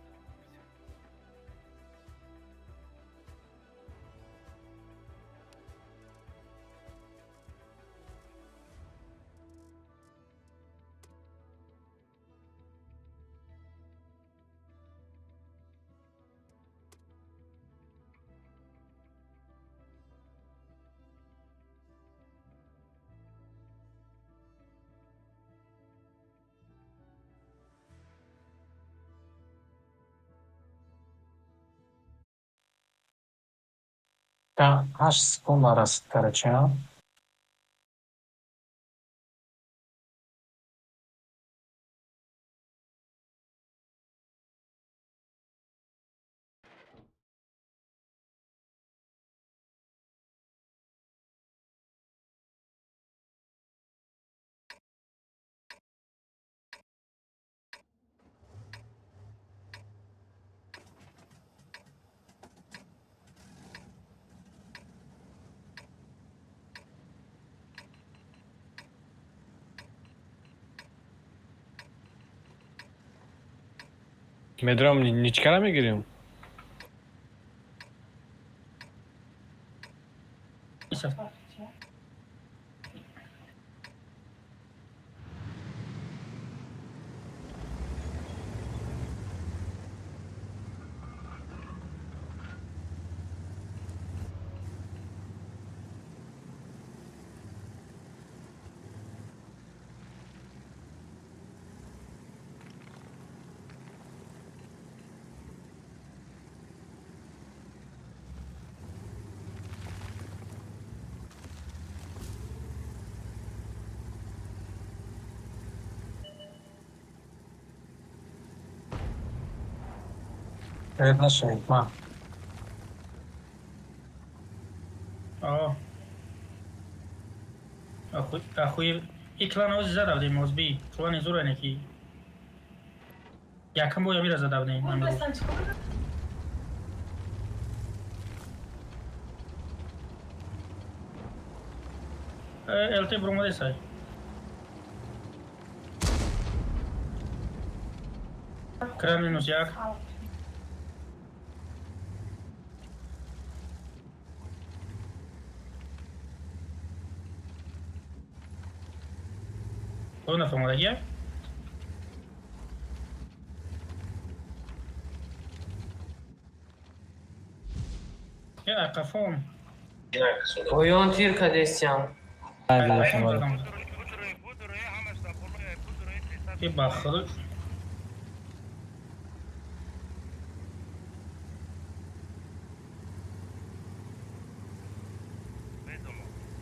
8 секунд нарасид, короче, а? Медрам, ничкара мегирем. Ред наша, Ҳикмат. О. Ахуй и клан ози зада будем озби. Клани зура неки. Якам боя мира зада будем. Амир. ЛТ бромаде сай. Кран минус як. Нафаҳмадагия? Я қафом. Поён тир кадестиям. И ба худо.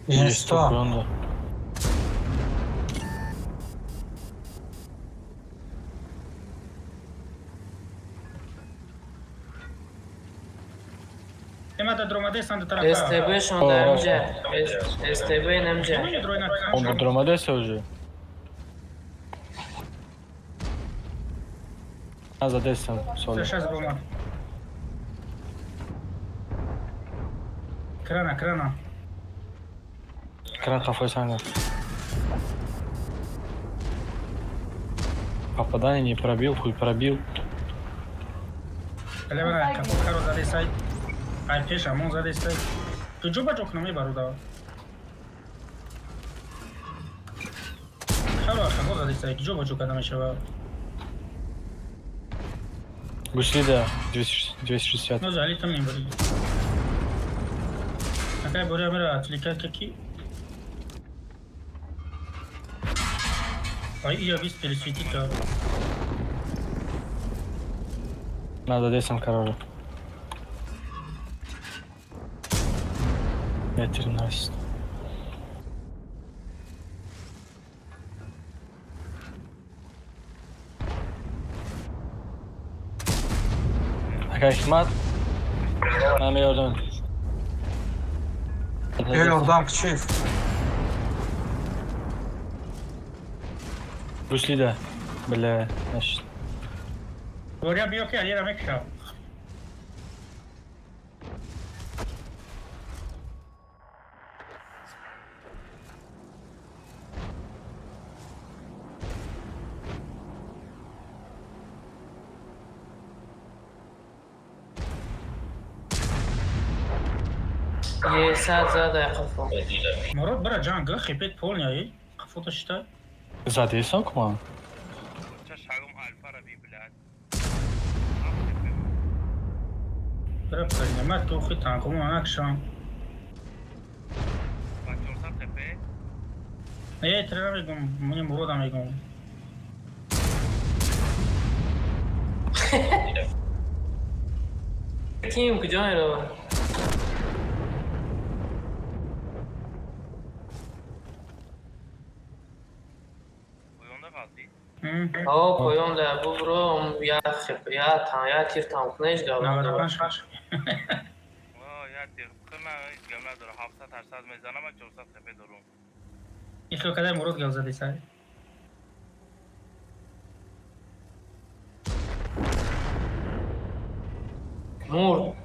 Инста. СТБ шон дар инҷа. СТБ инамҷа. Он дромадеса уже. Задесам. Крана, крана. Кран хафой санга. Попадание не пробил, хуй пробил. Ай пеша мон задестай. Куҷо ба ҷо кунам е бародар? Харо харо задестай, куҷо ба ҷо карда мешавад? Гусли, да, 260. Ну, зали там не бори. Акай бори амира отвлекать какие? Ай, я вис пересветить, да. Надо десам, короче. 5.13. Акай Ҳикмат. Ман меёрдам. Ёрдам, кичиф. Гуслида. Бля, значит. Боря биё ки Алира мекша. Е сад зада қафо. Мурод бара ҷанг хипет полняй. Қафота шита. Задесам куман. Бара принимать то хи танкому анакшам. Не, трена мегум, мне Мурода мегум. Ким куҷо меравад? О, поён да бубро, я я та я тир там кунеш гап. 95. О, я тир бихӯр, ҳеҷ гап надорам. 700 800 мезанам, 400 хп дорум. Ихо кадай Мурод гап зади сай. Мурд.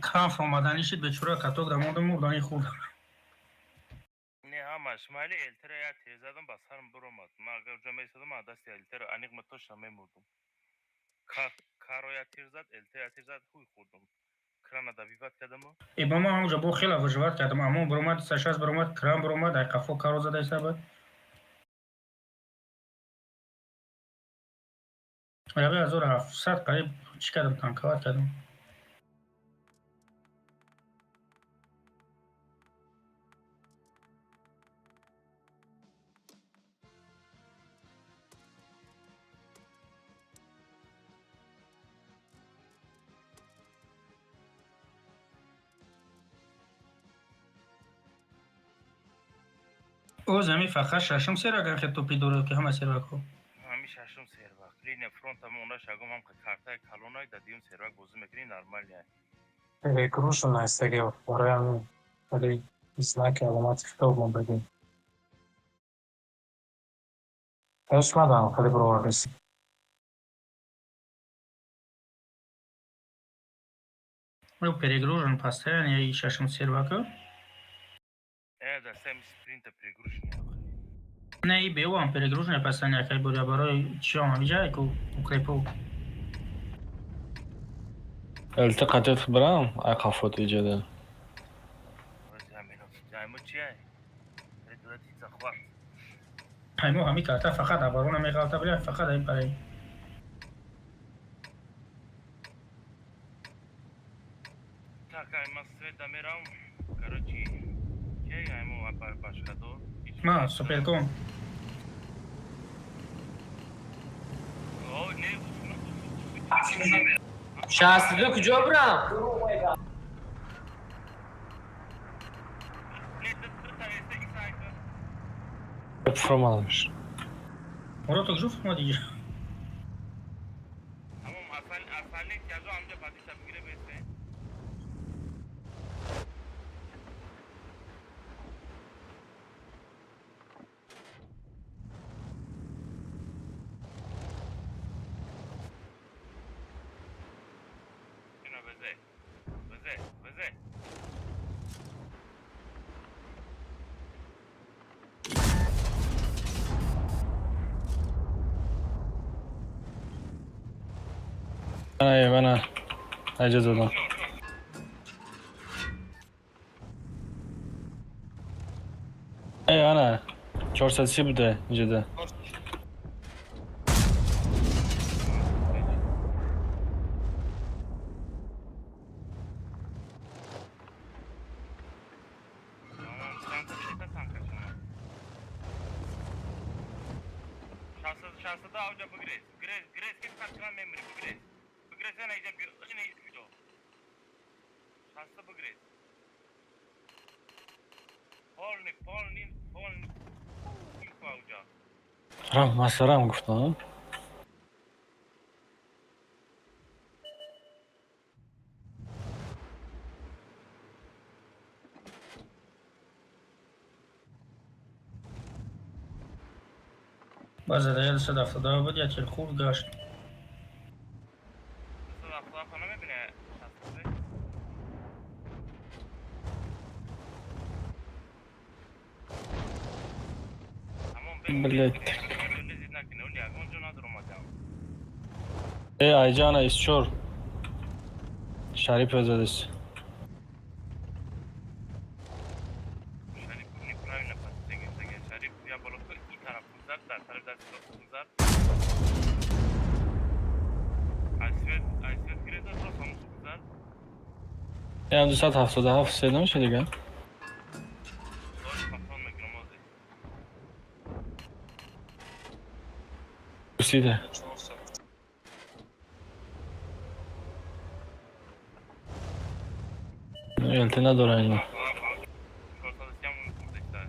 Кранф омаданӣ шид, бечора каток дамонда мурдани хурд. Не, ҳамаш майли, элтера як тир задам, ба сарам биромад. Ман агар уҷа месадам, аз дасти элтера аниқ ма точно мемурдум. Каро як тир зад, элтера як тир зад, ҳуй хӯрдум. Крана добивать кардаму. Э, ба ман ҳамуҷа бо хела выживать кардам. Амон биромад, 6 биромад, кран биромад, ай қафо каро зада истабад. Раби 1700 қариб чӣ кардам, танковать кардам. О, зами фақат шашум сервак хе топи дорад, ки ҳама сервакҳо. Ҳами шашум сервак. Линия фронта монда шагом ҳам картаи калонай, да дуюм сервак бозӣ мекунӣ, нормально. Перегружен ҳастаги барои ҳамин, вале знаки аломати хитоб мондагӣ. Ҳеҷ мадам хеле бировардест. Перегружен постоянно и шашум сервака. Э, да семи спринта перегружен. Не, и беуам перегружен постоянно, кай буря барои чиём ҳамиҷа ку укрепу. Элта қатет брам, ай қафот иҷада. Аймо чия? Захват. Аймо ҳами карта фақат оборона меғалта, бля, фақат ай барои. Так, ай ман света мерам. Короче, ки аймо башкадор. Ма, суперкон. О, не, 62 куҷо бирам? Не, ты исайка. Фромадамш. Мурод, куҷо фурмадӣ? Тамом, асал асали язо амҷа позиция бигире бесе. Ина везе. Везе, везе. Ана, мана. Аҷа задам. Эй, ана. 430 буде иҷада. Тамом, чанд та танка шумо? Шаста шаста да авҷа бигрез. Грез, грез ки қатчан мемри, бигрез. Бигрез, ана иҷа биё, ина иҷа. 60 бигрез. Полный, полный, полный. Авҷа. Рам, масарам гуфтам. Баъз зада 172 буд, як тир хурд гашт. 177 намебине 63. Тамом, Блядь. Лезид накунӣ, оли ягон ҷо надоромадам. Э, айҷа ана исчор. Шарипов задес. Шариф неправильно позиция гирифтага. Шариф я боло и тараф гузар, дар тараф дасти рост гузар. Ай свет, ай свет гиреза, рост ҳамон гузар. Ям 277 се намеша дига. Дори патрон мегирам ози. Пусиде. ЛТ надора ино. 430 мурдеста.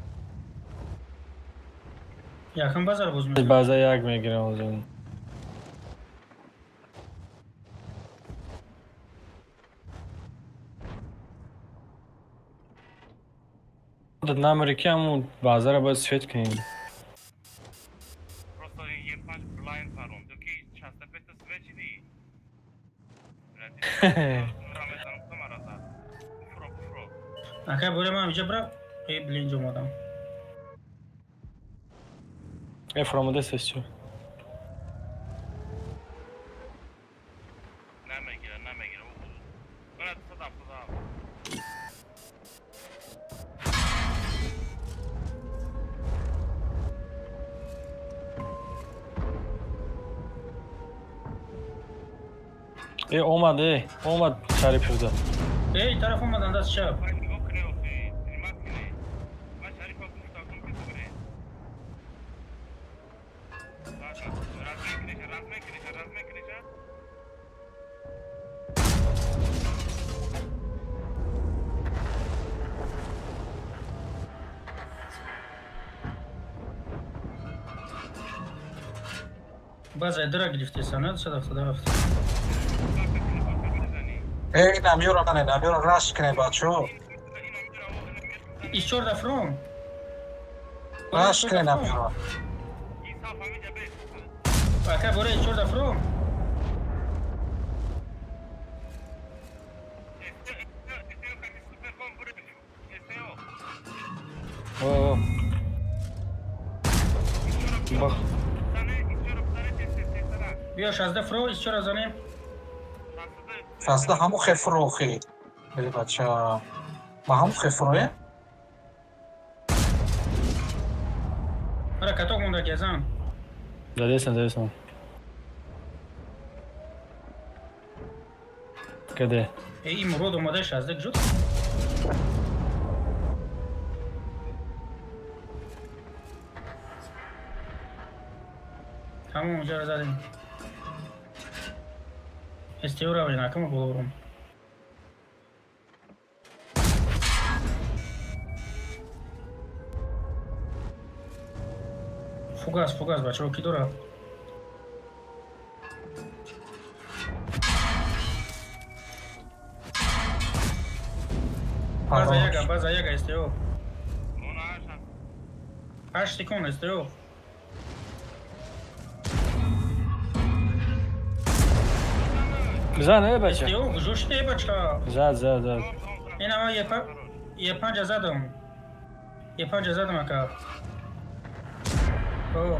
Якум базар боз мекунем. База як мегирам озон. Намери ки ҳамун базаро бояд свет кунем. Просто Е5 блайн парон. Доки 65 свечи ди. Рамезан камарата. Буфро, буфро. Ака, боре ман инҷа бира. Эй, блин, ҷо омадам. Э, фуромада сесчо. Намегира, намегира. Мана 277. Э, омад, э, омад Шарипов да. Эй, тараф омадан, даст чап. Вай, нигоҳ кунед охи, принимать кунед. Ман Шарипов гуфтам ки бугре. Раз мекунеша, раз мекунеша, раз мекунеша. База дара гирифтеса, на 277. Эй, намёра кане, намёра раш кане, бачо. Исчор да фром. Раш кане намёра. Ака, боре исчор да фром. О, бах. Биё 16 фро, исчора занем. Фасла ҳаму хефрохи. Эй, бача. Ма ҳаму хефрое? Ара каток монда кезан. Задесам, задесам. Каде? Эй, имрод омада 16 жуд. Тамом, ҷара задем. Эстеура вина, кама болорум. Фугас, фугас, бачаҳо, ки дора? База яга, база яга, СТО. 8 секунд, СТО. Зан, э, бача. СТО, куҷо шуд, бача? Зад, зад, зад. Ина ман Е5 задам. Е5 задам, ака. О.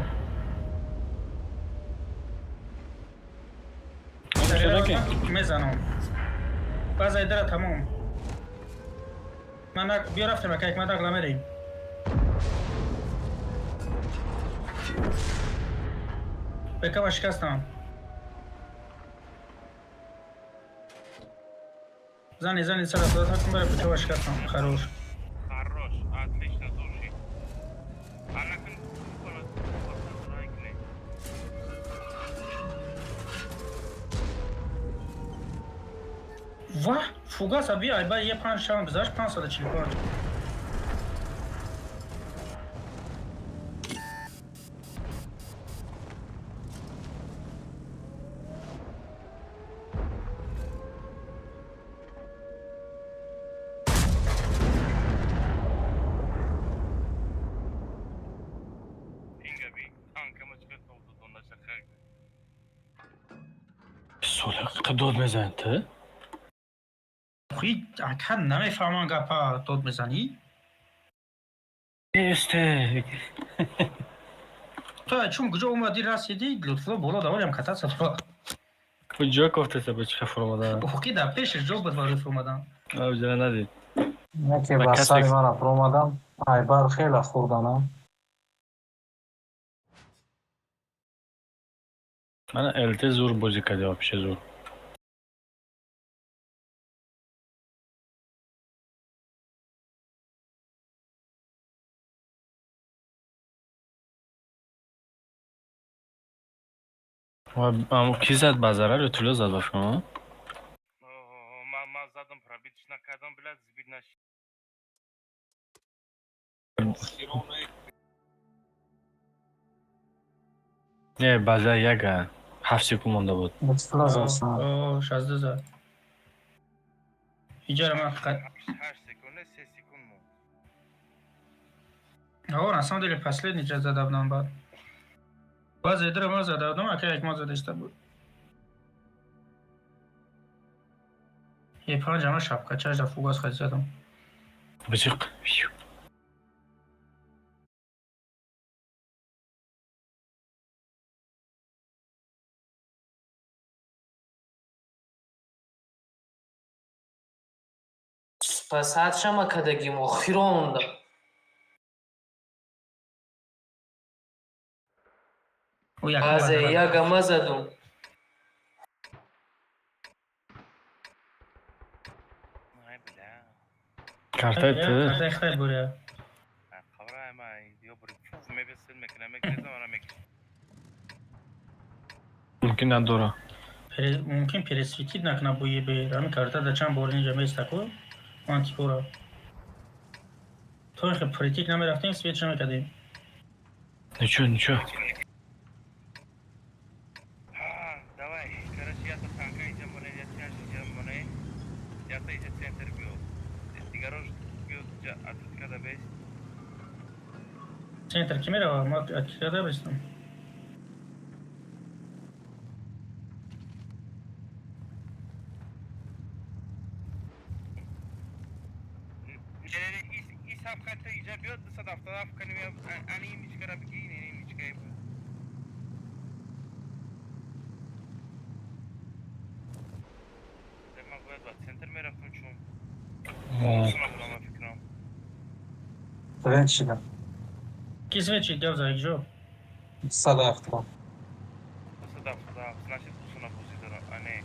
Шудаки? Мезанам. База идара тамом. Ман биё рафтем, ака, як мадақ ламерем. Бекава шикастам. Зани, зани, сара, сара, сара, бекава шикастам. Хорош. Хорош, отлично, души. Анакын Ва, фугаса биё, ай ба Е5 шавам гузашт 545. Ингаби, танкама чиқа толду донаша хаг. Соля, дод мезанед ту? Хи, ака, намефаҳмам гапа, дод мезанӣ? Эсте. Ту чун куҷо омадӣ расидӣ, Лутфулло боло даволям катаса туро. Куҷо кофтеса ба чиха фуромадан? Ҳуқуқи дар пешаш ҷо буд барои фуромадан. Авҷара надид. Яке Ба ба касе- сари мана фуромадам, айбар хеле хӯрданам. Мана ЛТ зур бозӣ карди, вообще зур. Ки зад ба зарар ё туло зад ба шумо? Ман задам, пробить ш накардам, блядь, сбить наши. Не, база яга 7 секунд монда буд. Лутфулло зад. О, 62 зад. Иҷара ман 8 секунд, не, 3 секунд монд. О, на самом деле последний час зада будам баъд. Баъзе дра ман зада будам, ака як ма задаиста буд. Е панҷ ама шапкачаш да фугас хади задам. Бичиқ. Спасать шама кадагим охиронда. Ӯ як Баъзе яга ма задум. Ай, бля. Картаи ту. Картай хай буря. Қабра ма ё бури пуф мебесил мекунам, мекунам, ана мекунам. Мумкин надора. Мумкин пересветить накна буи бе ами карта да чанд бор инҷа местаку антипора. То инхе притик намерафтем, свет намекардем. Ничего, ничего. Давай, короче, я-то танка иҷа моне, я чаш иҷа моне, я-то иҷа центр биё. Дигарош биё иҷа открытка да бес. Центр ки мерава? Ма открытка бестам. Не, не, не, ис ҳам хатта иҷа биё, 277 кани, ани имичкара бигӣ, не, имичка. Ман бояд ба центр мерафтам, чун набудам, ман фикрам. Свет шидам. Ки свет шид, гап за ҷо? 170. 277, значит, усуна бозӣ дорам, а не.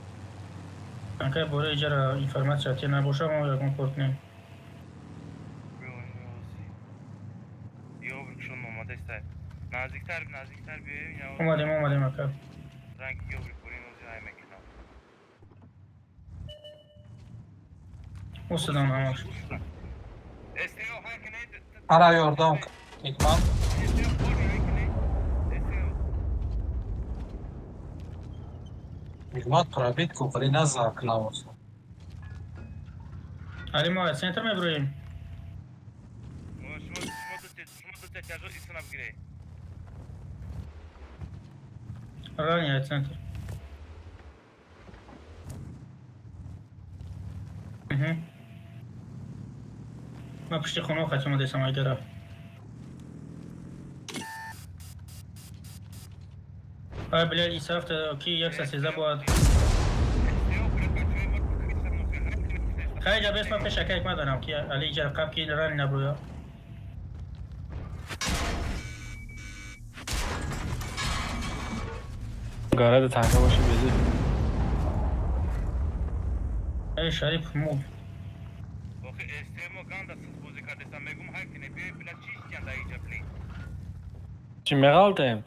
Танкай бора иҷара информация те набоша, мо ягон кор кунем. Ёбрикшон омадестай. Наздиктар, наздиктар биёем. Омадем, омадем, ака. Ранги ёбрик бурин ози ай мекунам. Усудан ҳамаш. СТО ҳай кунед. Ара ёрдам ҳикмат. СТО форми ҳай кунед. СТО. Ҳикмат пробить ку, вале назад клавос. Али, мо аз центр мебироем. Шумо шумо ду шумо ду тяжо исуна бигире. Ранее центр. Мгм. Ма пушти хона хати омадесам айдара. Ай, бля, исафта ки 113 бояд. СТО бля, бачаҳои мо кисар. Хай ҷа бес, ма пеш ака ҳикмат дорам ки али иҷа қаб ки рани наброя. Гарада танка боша бези. Эй, Шариф му. Охи СТО мо ганда сис бозӣ кардесам, мегум ҳай кунед, биёед, бля, чиштиян дар иҷа, блин. Чӣ меғалтем?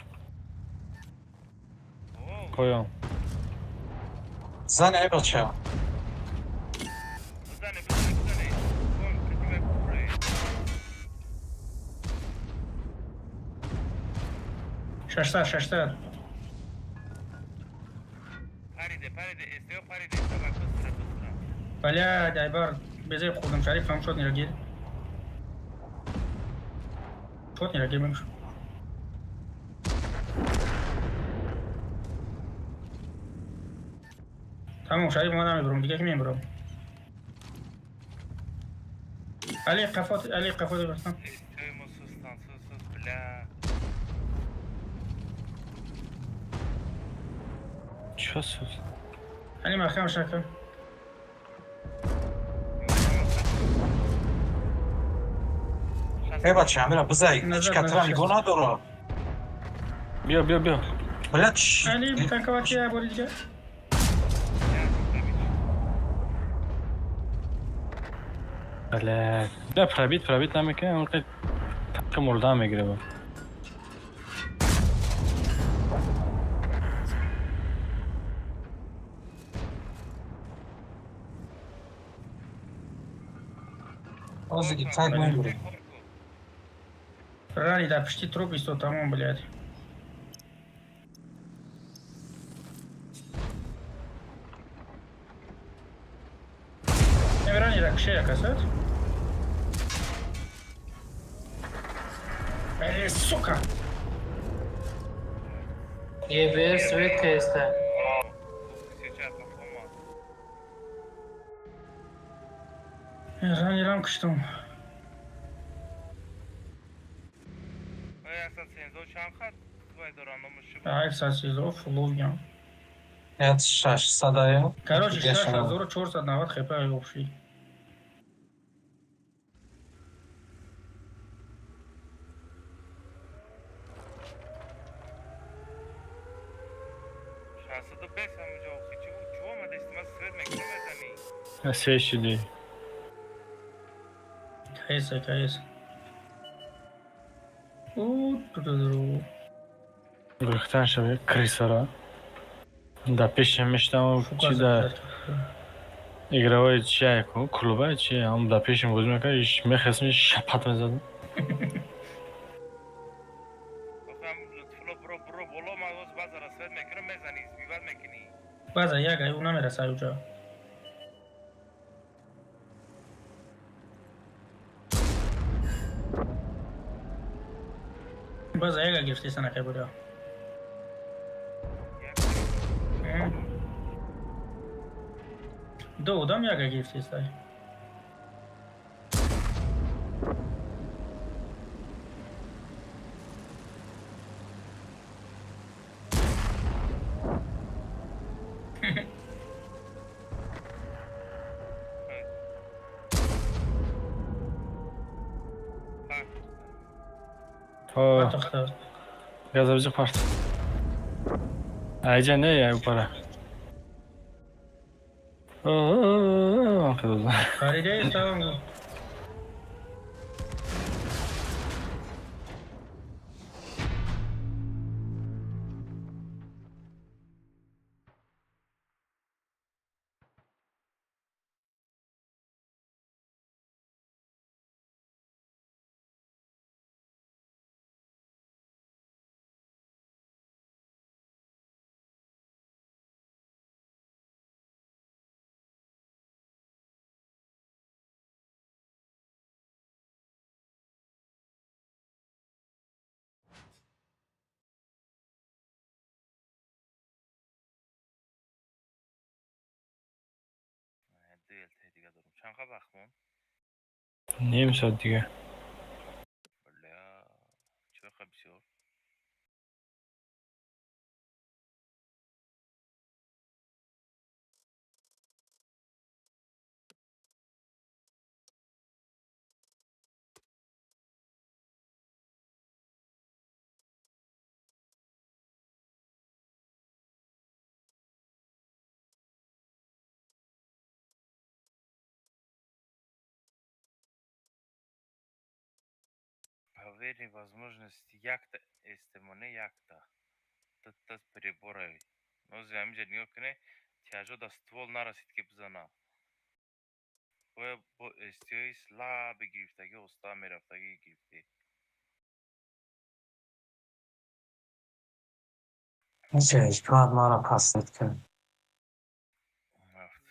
О, Поён. Зан ай бача. бизане, бизане, бизане. Кон, катиме пуре. 600, 600. Париде, париде, СТО париде, давай, быстро, быстро. Бля, дайбар безеб хурдам, Шариф ҳам шот нерагир. Шот нерагир мемш. Тамом, Шариф, ман намебурам, дига ки мебурам. Али қафот, Али қафот бирстам. СТО мо сустан, сус, сус, бля. Чё сус? Али, маҳкам шака. Эй бача, амира бизай. Ҳеч катра нигоҳ надора. Биё, биё, биё. Бля, чш. Али, танковати я бори дига. Бля. Бля, пробить, пробить намекунем, он танка мурда мегире. Ҳозир так мебурем. Рани дар пишти труп истод, тамом, блядь. Рани дар кише якасад? Э, сука! ЕБР свет каеста. Сейчас омад. Ранирам киштум. 113 чанд хат вай дорам номаш чӣ буд? 113 фуловгам. Як 600-аю. Короче, 6490 хп общий. 605 ҳаминҷо охи чӣ буд? Чӣ омадести? Ман свет мекунам, мезанӣ. Се шуди. Каеса, каеса. У, ту-ту-ту. Гурехтан шави крисара. Да пеши мештам Фука чи да записать. игровой чия ку клуба чи ҳам да пешим бозӣ мекард, иш мехестм, шапат мезадам. Охи ҳам Лутфулло, биро, биро боло, ман боз баъзара свет мекунам, мезанӣ, сбивать мекунӣ. База як ай, ӯ намераса уҷа. База яга гирифтеса накай буда. Ду одам яга гирифтеса. О, Партохта. газабиҷи парт. Айҷа не, ай пара. О, худо. Фаридеста. Ду елтаи дига дорум. Чанд қа вақт монд? Ним соат дига. Бля, чӣ қа бисёр. По мере возможности якта эстемоне якта. Тас переборави. Нози ҳаминҷа нигоҳ кунед, тяжо да ствол нарасид ки бизана. Бояд бо эстиҳои слаби гирифтагӣ, оста мерафтагӣ гирифтӣ. Миша, ҳикмат маро пастед кард. Рафт.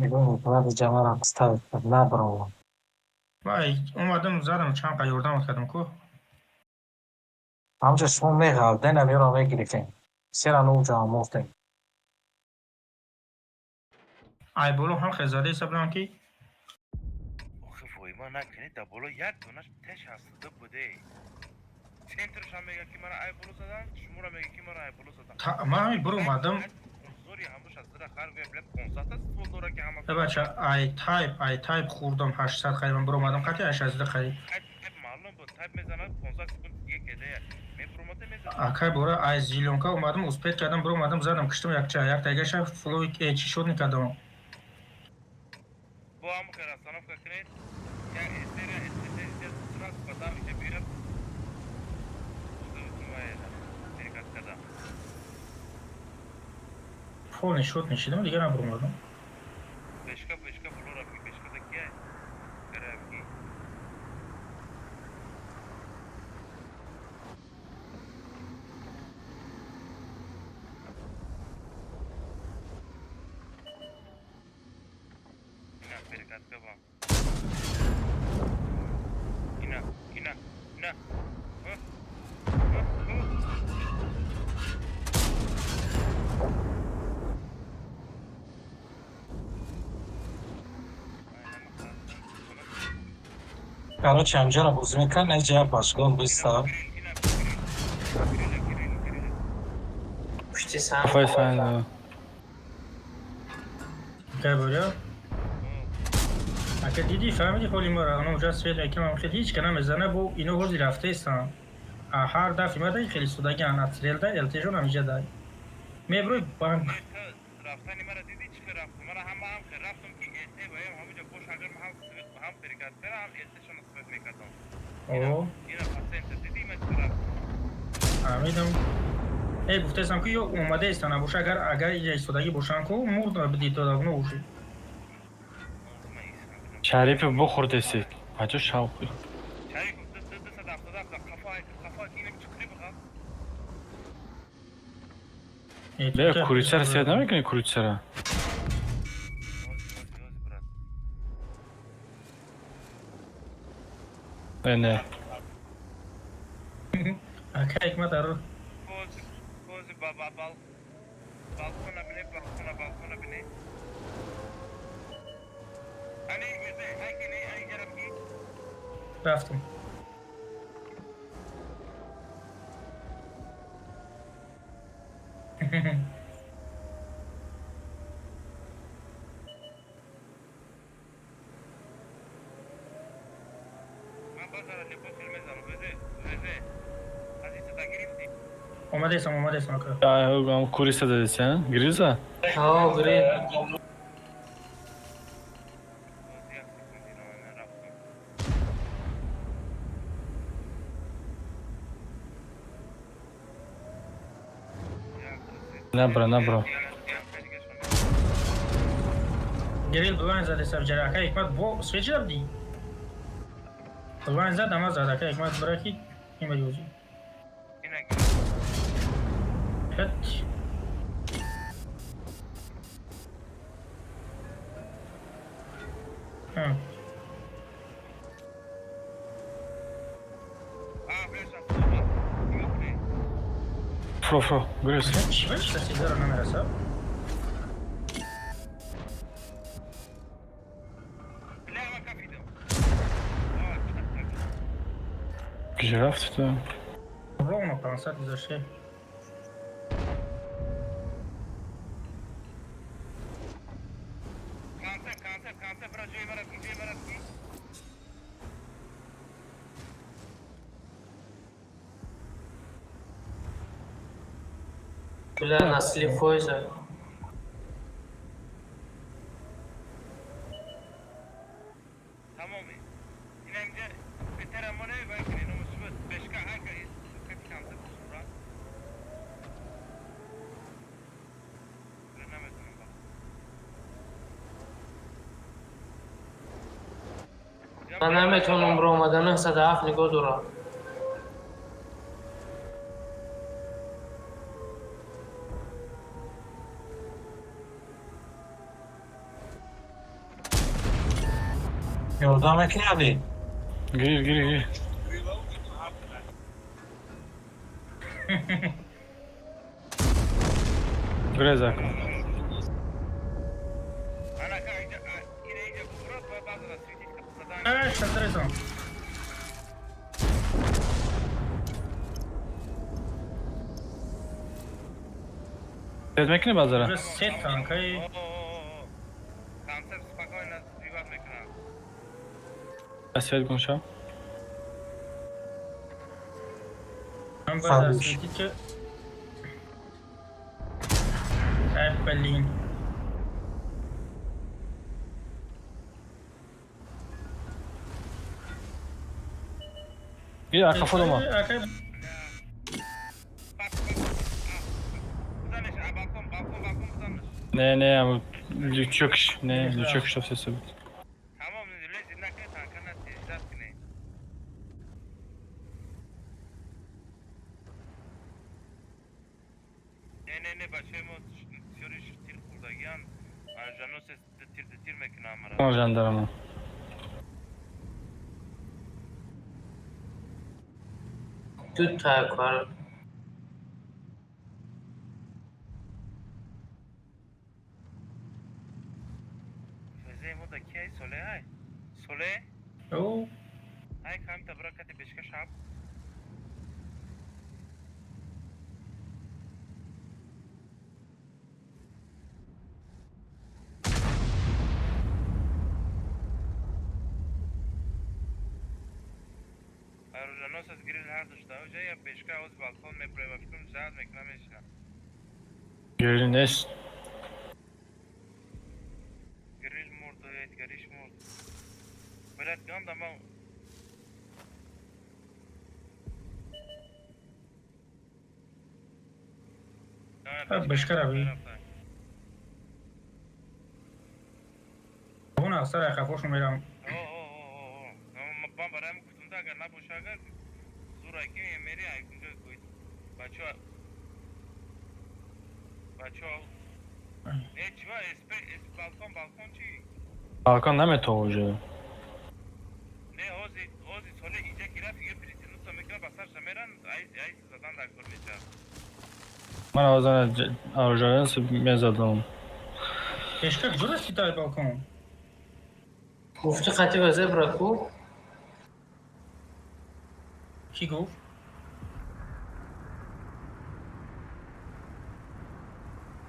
Нигоҳ, ҳикмат ҷамаро паставед кард, набаровам. Вай, омадам, задам, чанд қа ёрдам кардам ку. Ҳамҷа шумо меғалден, амиро мегирифтем. Сера нуҷа муфтем. Ай боло ҳам хезадаеса будам ки Охи воима накунед, дар боло як донаш Т 62 буде. Центршам мега ки мара ай боло задан, шуморо мега ки мара ай боло задан. Ман ҳамин биромадам. Зори ҳамуш аз зира хар гӯя, бля, 500 та ствол дора ки ҳама. Э, бача, ай тайп хӯрдам 800 қариб, ман биромадам қати 800 қариб. Тайп, тайп маълум буд, тайп мезанад 15 секунд дига кедая. Мебуромада мезанад. Акай бора ай зелёнка омадам, успеть кардам, биромадам, задам, киштам якча, як тайгаша флой чӣ шуд никардам. Бо ҳам хел расстановка кунед, як эстерия СТ сразу ба дамиша биёяд. Перекат кардам. Полный шот нешидам, дигар набурмадам. Бешка, бешка, булора бги, бешка да кия? Кара бги. Ина, перекатка ба. Ина, ина, ина. О, о, о. Короче, анҷара бозӣ мекард, наҷа башгон биста. Пушти санг. Қафои санг. Кай боря? Ака дидӣ, фаҳмидӣ ҳоли мора, оно уҷа свет мекунам, хел ҳеч ка намезана, бо ино ҳози рафтаистан. А ҳар дафъи мада хеле судагиан, ацрелда элтежон ҳамиҷа дай. Мебрӯй банк. Рафтани мара дидӣ, чӣ хел рафтам? Мара ҳама ҳам хел рафтам, ки ЭТ ваям ҳамиҷа бош, агар ма ҳам свет, ҳам перекаткара, ҳам ЭТ-шона свет мекардам. О, Ина пациента дидӣ, ма чӣ рафтам? Фаҳмидам. Э, гуфтаистам, ки ё омадаистан, набоша, агар иҷа истодагӣ бошанд ку, мурд бидид додагуно уши. Шарипи бухӯрдесик. Аҷо шавқи. Шарипов, 277, қафо, қафо, инам чиқри биға. Бе, курицара свет намекунӣ, курицара? Ози, ози, ози, брат. Не, не. Ака ҳикмат ар Кози, кози, ба ба бал балкона бине, балкона, балкона бине. Ани, мирзе, ҳайки не, ай ҷара бги. Рафтам. Ман базара лепо хел мезанам, везе, везе. Азица да гирифтӣ? Омадаистам, омадаистам, ака. Ам курица дадеси, гриза? Ҳо, грил. Боз як секунд, ино ман рафтам. Як, ду, се. Набра, набра. Як, як, дигашон. Грил блайн задеса ҷара. Ака ҳикмат, бо свет чида будӣ? Блайн зад, ама зад, ака ҳикмат, бираки имади озӣ. Ина гирифт. Хет. Ҳа. А, блядь, автоба. Нигоҳ кунед. Фро, фро, гриз. Чӣ ба чита сизаро намераса? Бля, ман кафидам. А, чак, чак. Киҷа рафти ту? Ровно 500 гузаште. Концерт, концерт, концерт, брат, ҷои мара кун, ҷои мара кун. Бля, насли фойза. Тамоми. Ина инҷа петера моне вай кунед, номаш чӣ буд? Бешка, ҳайка, кати концерт бошад, брат. Бля, наметонам бах. Ман наметавонам биромада, 907 нигоҳ дорам. Ёрдам мекунӣ, Али? Грил, грил, грил. Грез ака. Ана, ка, инҷа, ина инҷа бубро, ба баъзан светит задан. Э, шатрезам. Свет мекунӣ базара? Уже се танкаи. О, о, о, о. Концерт спокойно сбивать мекунам. Свет гум шав. Ман бояд Фармуш. светит ки. Ай, блин. Гир, ака фодома. Ака Бак, бак. А, бизанеш, а, балкон, балкон, балкон бизанеш. Не, не, лючокш, не, лючокш все буд. Тамом, лези накунед, танка натиҳед, ждать кунед. Не, не, не, бачаи мо бисёриш тир хӯрдагиан, жаносе тир тир мекунам мара. Жандарма. Ду та кор. Фезаи мо да ки ай соле ай? Соле? О, Ай камта бра кати бешка шаб. Оруженосец грил ҳар дошта оҷа я бешка оз балкон меброи ва фикрам зад мекунам мешина. Грил нест. Грил мурд, дигариш мурд. Блядь, ганда ма. А, бешка рави. Он сара хафошум мерам. Ман бароям гуфтум да, агар набоша, агар зур ки мери ай кунҷо гӯй. Бачо, бачо, э, чива сп с балкон, балкон чи? Балкон наметова уже. Не, ози ози соле иҷа ки рафт, ига притянуться мекунад, ба сарша меран, ай ай задан дар кор мешавад. Ман озана оружие мезадам. Бешка куҷо расид ай балкон? Гуфти хати вазе браку. Кӣ гуфт?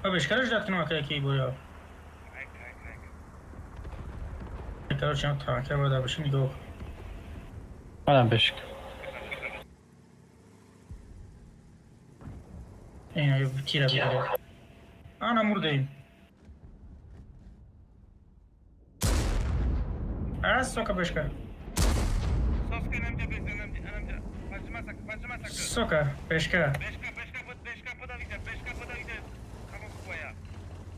Ма бешкара ждать кунам, ака, ки боя. Айк, айк, айк. Короче, танка бояд боши, нигоҳ. Манам бешка. Ин тира бигирад. Ана, мурдаим. А, сока, бешка. Соска намҷа беза намҷа намҷа. Паҷма сак, паҷма сак. Сока, бешка. Бешка, бешка буд, бешка буд иҷа, бешка буд иҷа. Тамом хуя.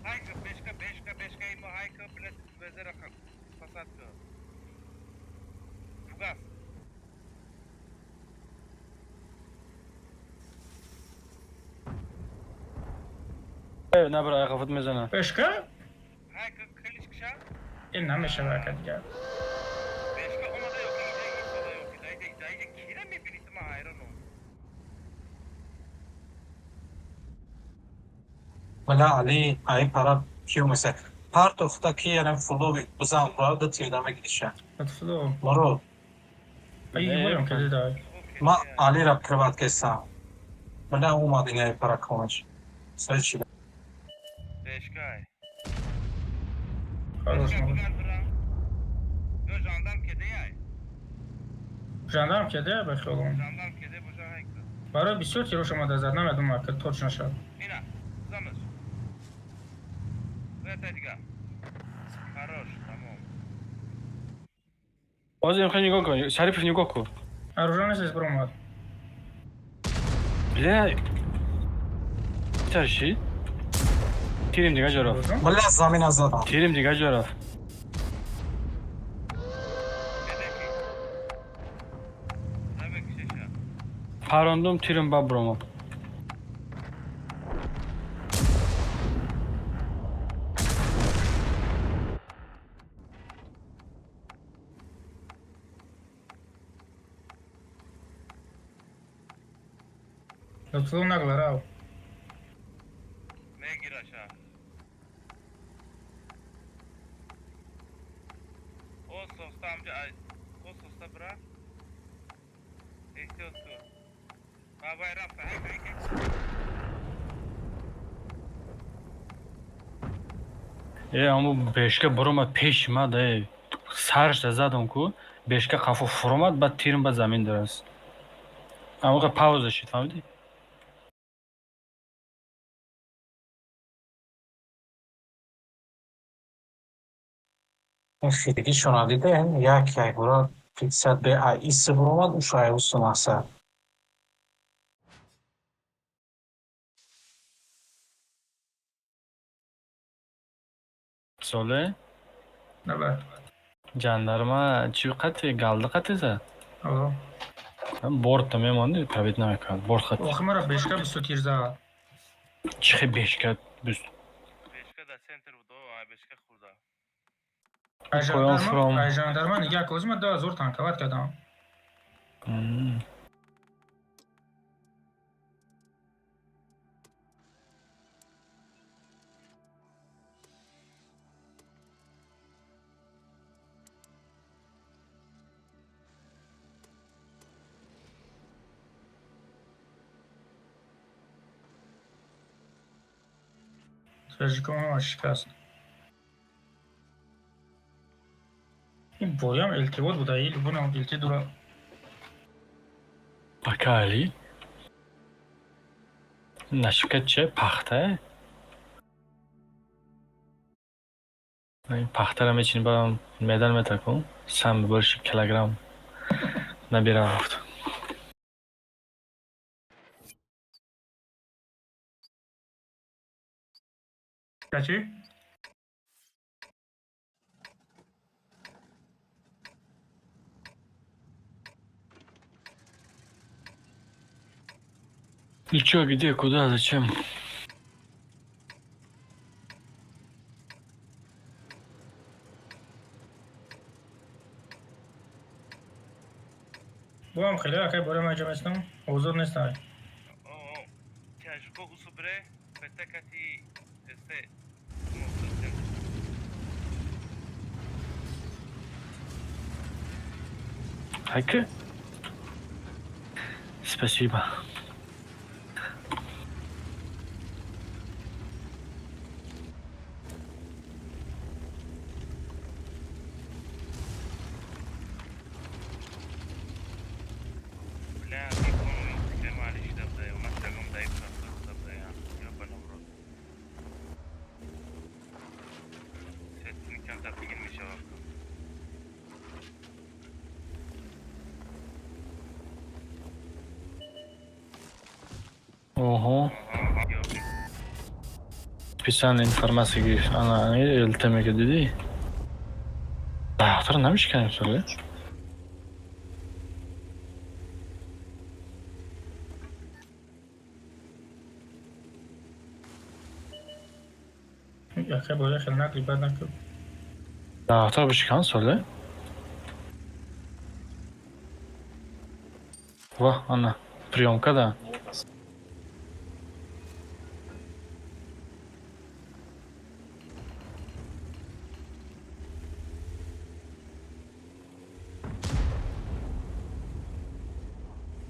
Хайка, бешка, бешка, бешка имо хайка, блядь, везера посадка. Фугас. Э, набра, ай хафат мезана. Бешка? Хайка, клич кша. Ин намешава, ака, дигар. Бешка омада ёки иҷа истода ёки. Да иҷа, да иҷа кира мебини ту, ман ҳайронам. Бала Али ай пара киё меса. Партохта ки яна фулови бузан ра да тирда мегиша. Лутфулло. Моро. Ай, боям кади дай. Ма Али ра приват кесам. Бала омад ин ай пара комаш. Сай чи. Бешка ай. Хорош. Бешка Молодец. бугар бира. Ё жандарм кеде ай. Жандарм кеде ба хиёлам. Жандарм кеде боша, хайка. Барои бисёр тирош омада зад, намедонам, ака, точно шад. Ина, замаш. Бета дига. Хорош, тамом. Озим хеле нигоҳ кун. Шарипов, нигоҳ кун. Оруженосец биромад. Бля. Чаши? Тирим дига ҷо рафт. Бала замина задам. Тирим дига ҷо рафт. Кеде ки? Набе кишеша. Парондум, тирим ба бромад. Лутфулло, нагла рав. Мегираша. О, соста амҷа, ай. О, соста бра. Эҳтиёт кун. А, вай рафта, хайка, хайка. Э, аму бешка буромад пеши ма да, э. Сарша задам ку, бешка қафо фуромад, баъд тирим ба замин дараст. Амоқа пауза шид, фаҳмидӣ? Хитигишона дидем, як як бора 50 б ай ис буромад, уш ай усу мақсад. Соле? Наба. Жандарма чӣ қати галда қатиза? О. Бортта мемонди, пробить намекард. Борт қати. Охи мара бешка бисту тир зад. Чихи бешка бист. Бешка дар центр буд, о, бешка хӯрда. Ай Поён жандарма, фром. Ай жандарма нигаҳ козима 2000 танковать кардам. Тажиком ҳама шикаст. Ин боям элтибот буда, ил бунам элти дура. Пока Али. Нашика че пахта? Пахтара мечини барам медал метакун. Сам больше килограмм набирам гуфт. Чӣ? И чё, где, куда, зачем? Буам хеле акай бора маҷа местам. Ҳозир нестай. О, тяжко усубре, петакати эсе мостер. Хайка? Спасибо. Бля, микону тема алишида буда, ма чагом даи просто буда, я. Ёбана в рот. Сетин камтар қиин мешавад. Ого. Оҳо, ёби. Специальная информация гирифт. Ана, ЛТ мега дидӣ? Дафтар намешиканем соле? Акай бора хеле нақли бад накард. Дафтар бишикан соле? Ва, ана, приёмка да.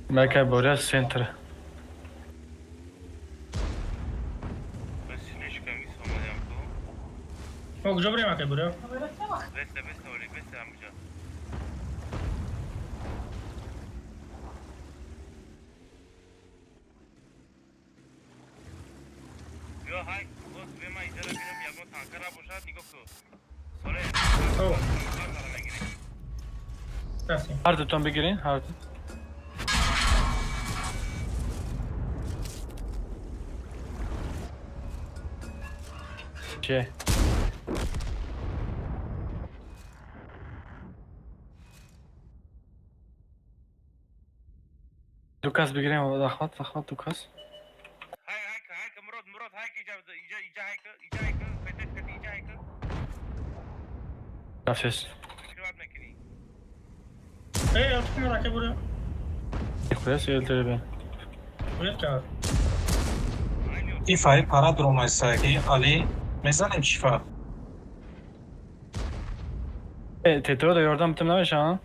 Мекай боря центр. Бес слишком исомадям ку. Мо куҷо бирем акай бора? Бесе, бесе, оли, бесе ҳамиҷа. Ё ҳай, боз бема иҷара бинам ягон танкара бошад, нигоҳ ку. Соле, О. танкара мегирем. Рафтем. Ҳар дутон бигирин, ҳар ду. Че? Ду кас бигирем, захват, захват, ду кас. Ҳай, ҳай, ҳай, Мурод, Мурод, ҳай, иҷа, иҷа, иҷа, ҳай, иҷа, ҳай, петет кати, иҷа, ҳай. Рафтес. Прикрывать мекунӣ. Э, элти кунад акай бора. Хуяс ЛТБ. Бояд кард. Айни Ифаи пара дуромайсаги Али мезанем чифа? Э, ТТО да ёрдам битам намеша,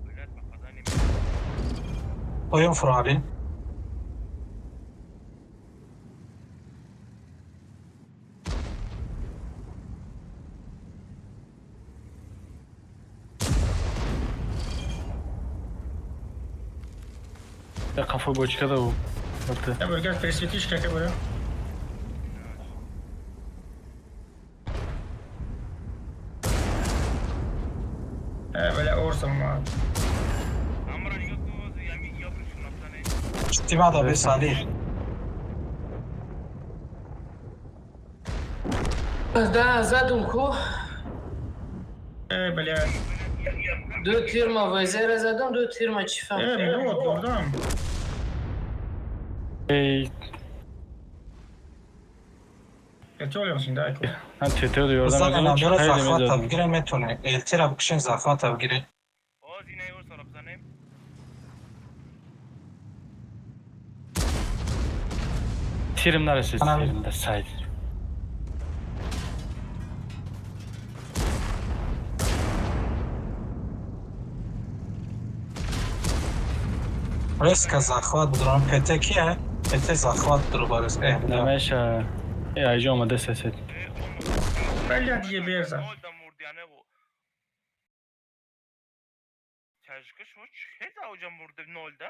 Блядь, ба худо неми. Поён фуро Али. а? Қафо бочка да у. ЛТ. Я бора гаш пресветиш акай бора. Э, бля, орсам омад. Амра нигоҳ ку, Пуштимада бесали. Да, задум ку. Э, бля. Ду тирма ВЗ-ра задум, ду тирма чифа. Э, мурод, бурдам. Эй, Этолиам зинда ку. ҳам тетеду ёрдам Зан медодам, намера хеле захвата медодам. бигирен метоне. Элтира бикшен захвата бигирен. Боз инаи орсаро бизанем. Тирим нарасид, Анам- тирим да сайд. Резко захват будрам. ПТ кия? ПТ захват дуру барез. Э, бля. Намеша, э, айҷо омада сесед. Бля, диге берза. Нолда мурди, ане тяжко шумо чӣ ауҷа мурди нолда?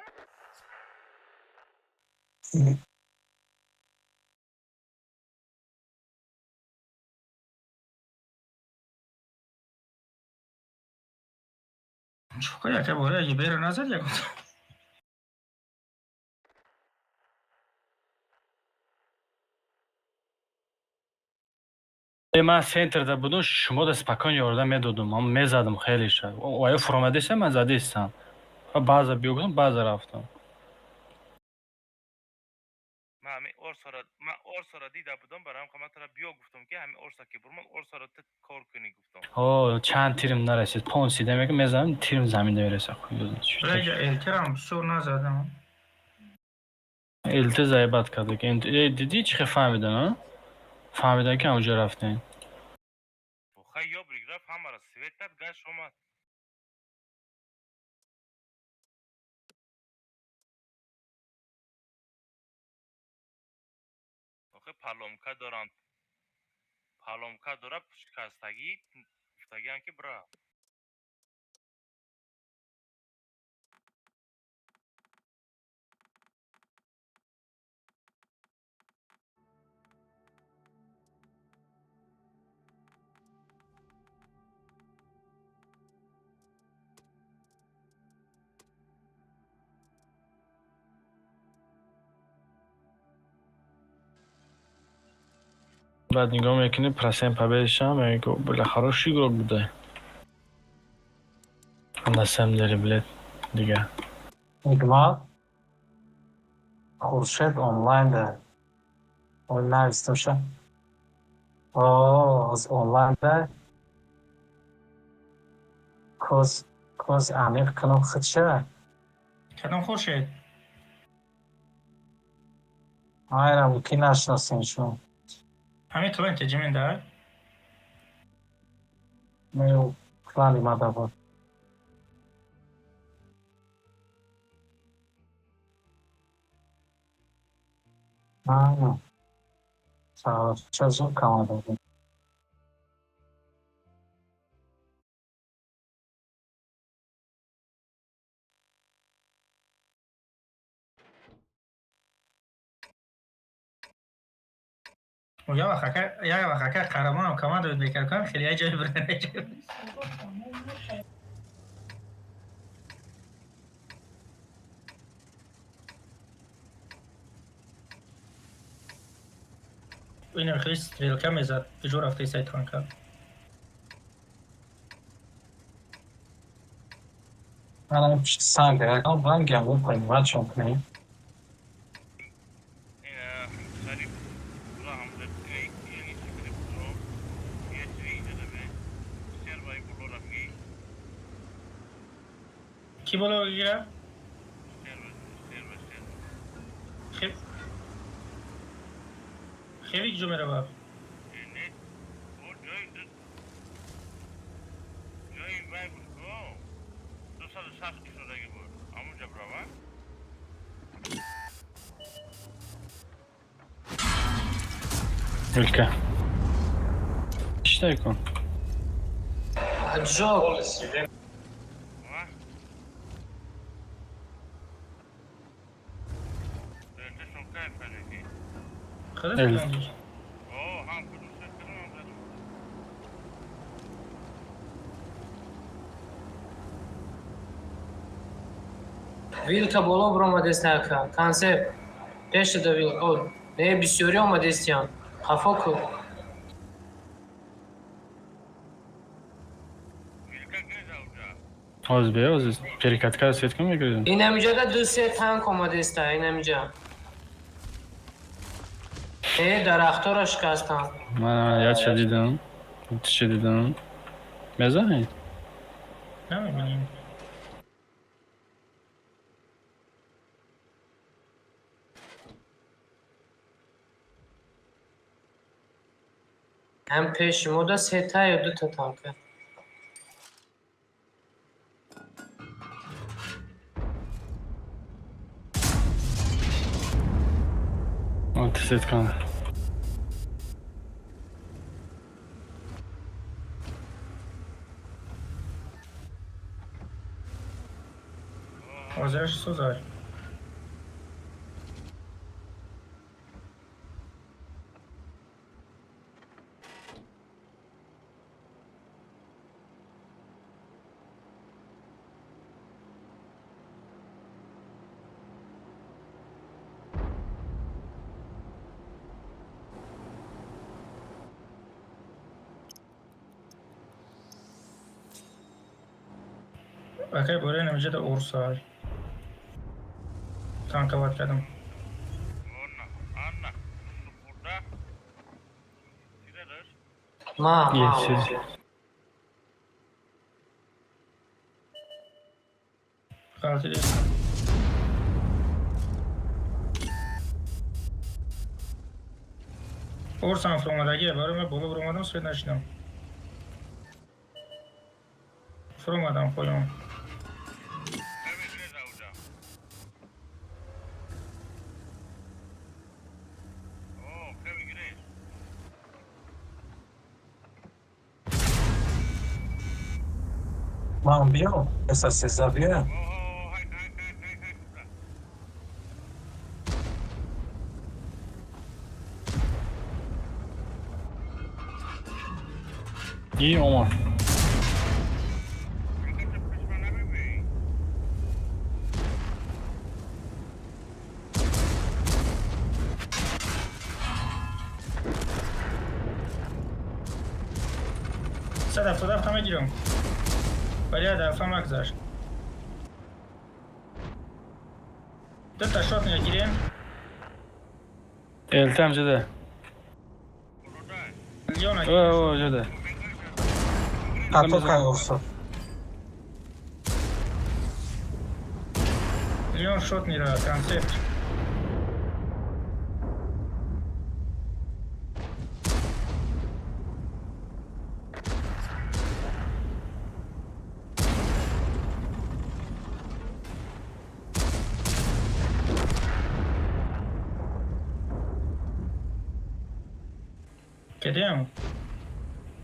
Чука яка бора, яке бера назад яко. Э, ман центрда будум, шумо да спокойно ёрдам медодум, ман мезадам хелеша. Оё фуромадеса, ман задистам. Баъза биё гуфтам, баъза рафтам. Ман ҳамин орсаро, ман орсаро дида будам, барои ҳам ман тара биё гуфтам, ки ҳамин орса ки бурман, орсаро ту кор кунӣ гуфтам. О, чанд тирим нарасид. Понсида мега мезанам, тирим замин намереса. Бля, я элтирам бисёр назадам. Элте заебат карда ки э, дидӣ чӣ хел фаҳмидан, а? Фаҳмидан ки ҳамонҷо рафтем. Хай, ёбрик рафт, ҳамаро свет дад, гашт омад. Охе, паломка доранд, паломка дора, шикастагӣ гуфтагиам ки бира. Баъд нигоҳ мекунӣ процент победашам, мегӯ, бля, хороший игрок буда. На самом деле, блядь, дига. Нигма. Хуршед онлайн да. Он навистамша. О, аз онлайн да. Коз коз амиқ кунам худша. Кадом Хуршед? Айрам ки нашносем шумо. Ҳамин клан теҷимин да? Ме клани мада буд. А, ча зуд команда буд. Я вақт ака, я вақт ака қаҳрамонам команда мекард, кам хеле як ҷой бурдан, як ҷой. Инам хеле стрелка мезад, куҷо рафта исай танка? Манам пишти санг якам рангям буд, понимать чон кунем. Ина шариф бура ҳамза ини шикри буро ечри иҷода бе шер бай булора бги. Ки боло гира? Шер ба шер ба шер. Хеви куҷо мерава? Не, о ҷои ҷои вай буд ко 260 кишодаги буд, ҳамунҷа бурава. Үлка. Читай кун. Ҷо. А? Элтешон кайф кардеки. Худаш Эл. кунҷиш. О, ҳам худум свет кардам, ҳам задум. Вилка боло биромадеста ака. Концепт. Пешада вилка. Не, бисёри омадестиян. Хафо ку. Вилка греза уҷа. Ҳозир бе, ҳозир перекатка свет кун мегирем. Инамиҷада ду се танк омадеста, инамиҷа. Э, дарахтора шикастан. Ман яча дидам. Чӣ дидам? Мезанӣ? Намебинем. Ҳам пеши мода сета ё дута танка. Свет кун. Ҳозираш сӯзай. Акай бораи намиҷада урсай. Танковать кардам. Анна, Анна, супурда. Тиралаш. Ма, ма. Yes, yes. Ғалтидест. Урсам фуромадагие, барои ман боло биромадам, свет нашидам. Фуромадам поён. Каме греза уҷа. О, каме грез. Ман биём, эса сеза биём. О, ҳай, ҳай, ҳай, ҳай, ҳай, кубра. И омад. Вилка пеш ман намебинӣ. 177 мегирам. Вале ҳадафа нагзашт. Дута шот мегирем. Элтам ҷада. Болодай. Леона. О, ҷада. Хато кай урсо. Леон шот мера, концепт. Кедем?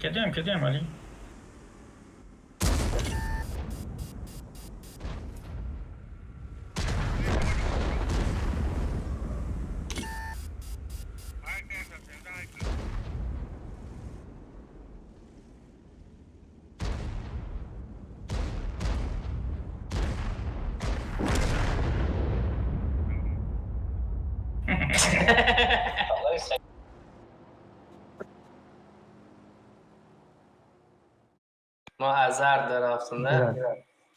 Кедем, кедем, Али? Ҳай, греза, сенда ҳай кун. Мо ҳазар дарафтам, да?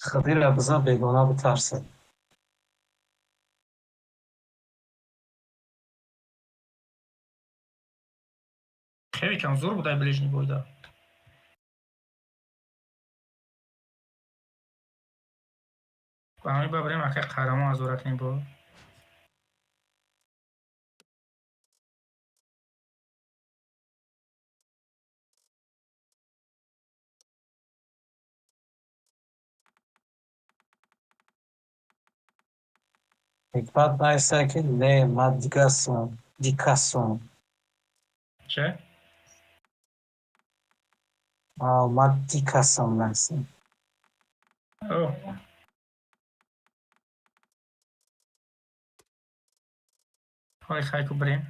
Хидира биза бегона битарсад. Хеле кам зур будай ближний бойда. Ба ҳамин бабарем акай қаҳрамон аз ӯратем бо. Ҳикмат найса ки не, ма дигасум, дикасум. Че? Ма дикасум найса. О. Ҳоли хайку бирем.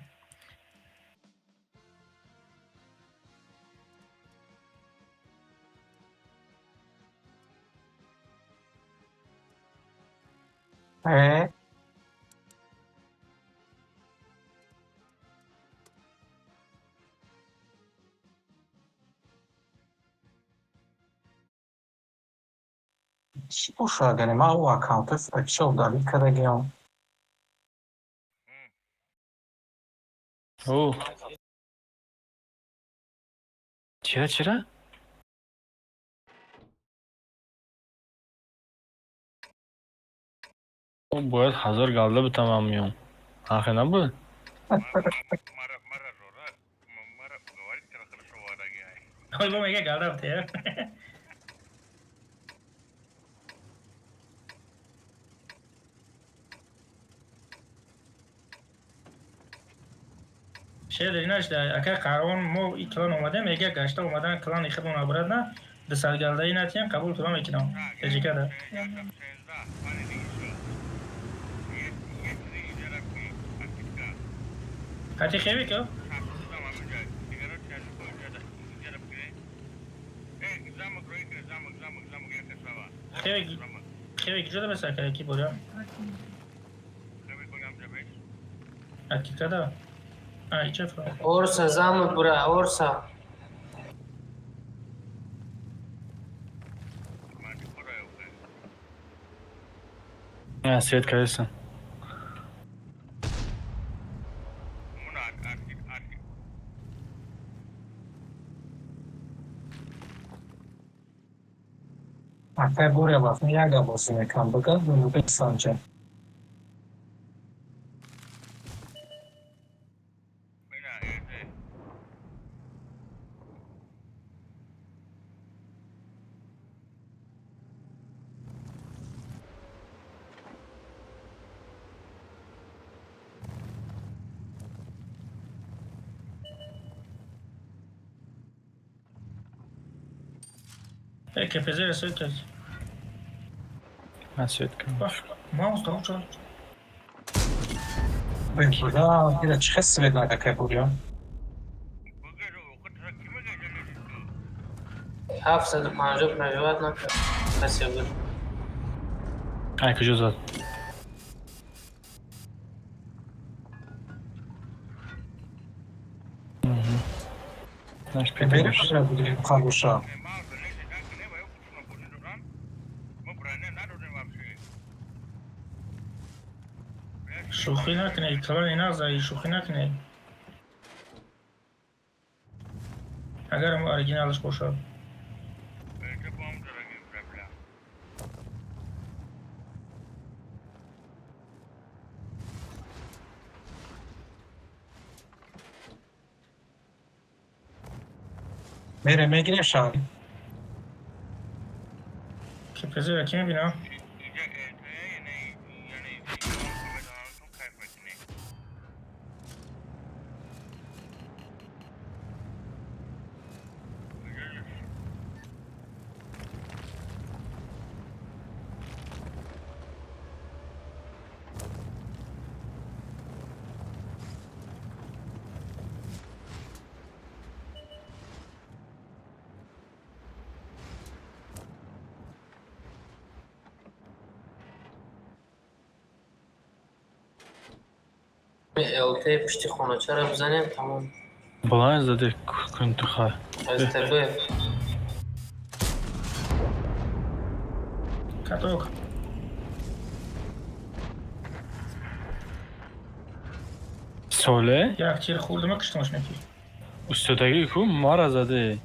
Э. Чӣ бошад, яъне ман ӯ аккаунто чӣ удалить кардагиам? О. Чира, чира? О, бояд 1000 галда битамам миён. Ҳақе набуд? Мара, мара, Жора, мара, говорит, хорошо вадаги. Ой, бо мега галда бите. Шер инаш да ака қарон мо и клан омадем, мега гашта омадан клани худмон обратно 200 галдаи натиям қабул кунам мекунам. Таҷикада. Хати хеви ко? Хеви хеви куҷода беса ака ки боря? Акикада. А, ича фра. Орса замок бура, Орса. А, свет кардесан. Акай Боря вақт як гап бозӣ мекунам, бигӯ бисанҷа. КПЗ ресой кард. Ман свет кардам. Маус там чо? Буда, ира чӣ хел свет нак акай Боря? 750 проживать накард. Касе буд. Ай, куҷо зад? Наш Берем хороша. Шӯхӣ накунед, клани нағзаи, шӯхӣ накунед. Агар мо оригиналаш бошад. Мерем мегирем шаҳр. КПЗ ра ки мебинам? ЛТ пушти хоначаро бизанем, тамом. Баланд заде кун ту хай. СТБ. Каток. Соле? Як тир хӯрдама киштамаш меки. Устодагӣ ку мара заде.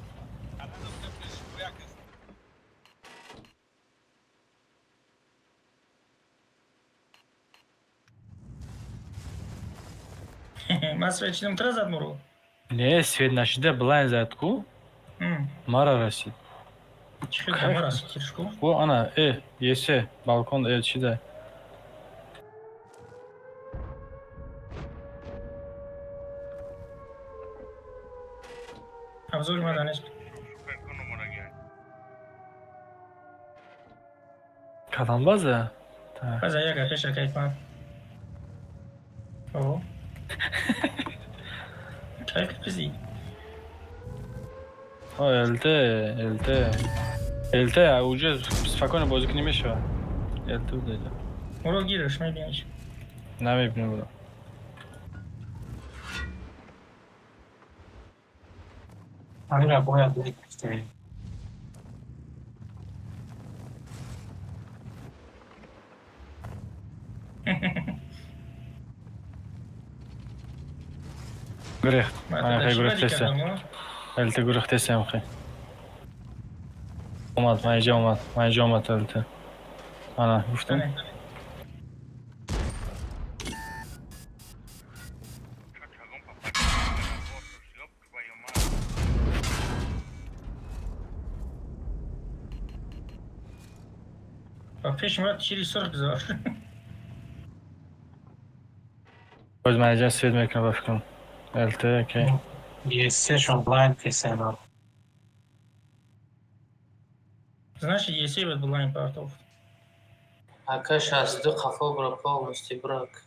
Ман свет чидам тра зад моро. Не, свет нашида баланд зад ку. Мара расид. Чӣ хел мара расид тиршку? Ку ана, есе, балкон чида. Абзори мада нест. Кадам база? База як пеша кайф ман. О. Кайф пизи. О, ЛТ, ЛТ. ЛТ, уже спокойно бозӣ кунӣ мешавад. ЛТ будаҷа. Моро гираш, мебиниш. Намебинем буро. Ҳамира бояд мегуфтем. Гурехт. Ана хе гурехтеса. ЛТ гурехтесам хе. Омад, ман инҷа омад. Ман инҷа омад ЛТ. Ана, гуфтам. Чагон папа. Ёб твою мать. Ба пеши ма тири сурх гузор. Боз ман инҷа свет мекунам ба фикрам. ЛТ, окей. Есешон блайнд кесена. Знаешь, есе бад блайн партов. Ака 62 қафо бро полностью брак.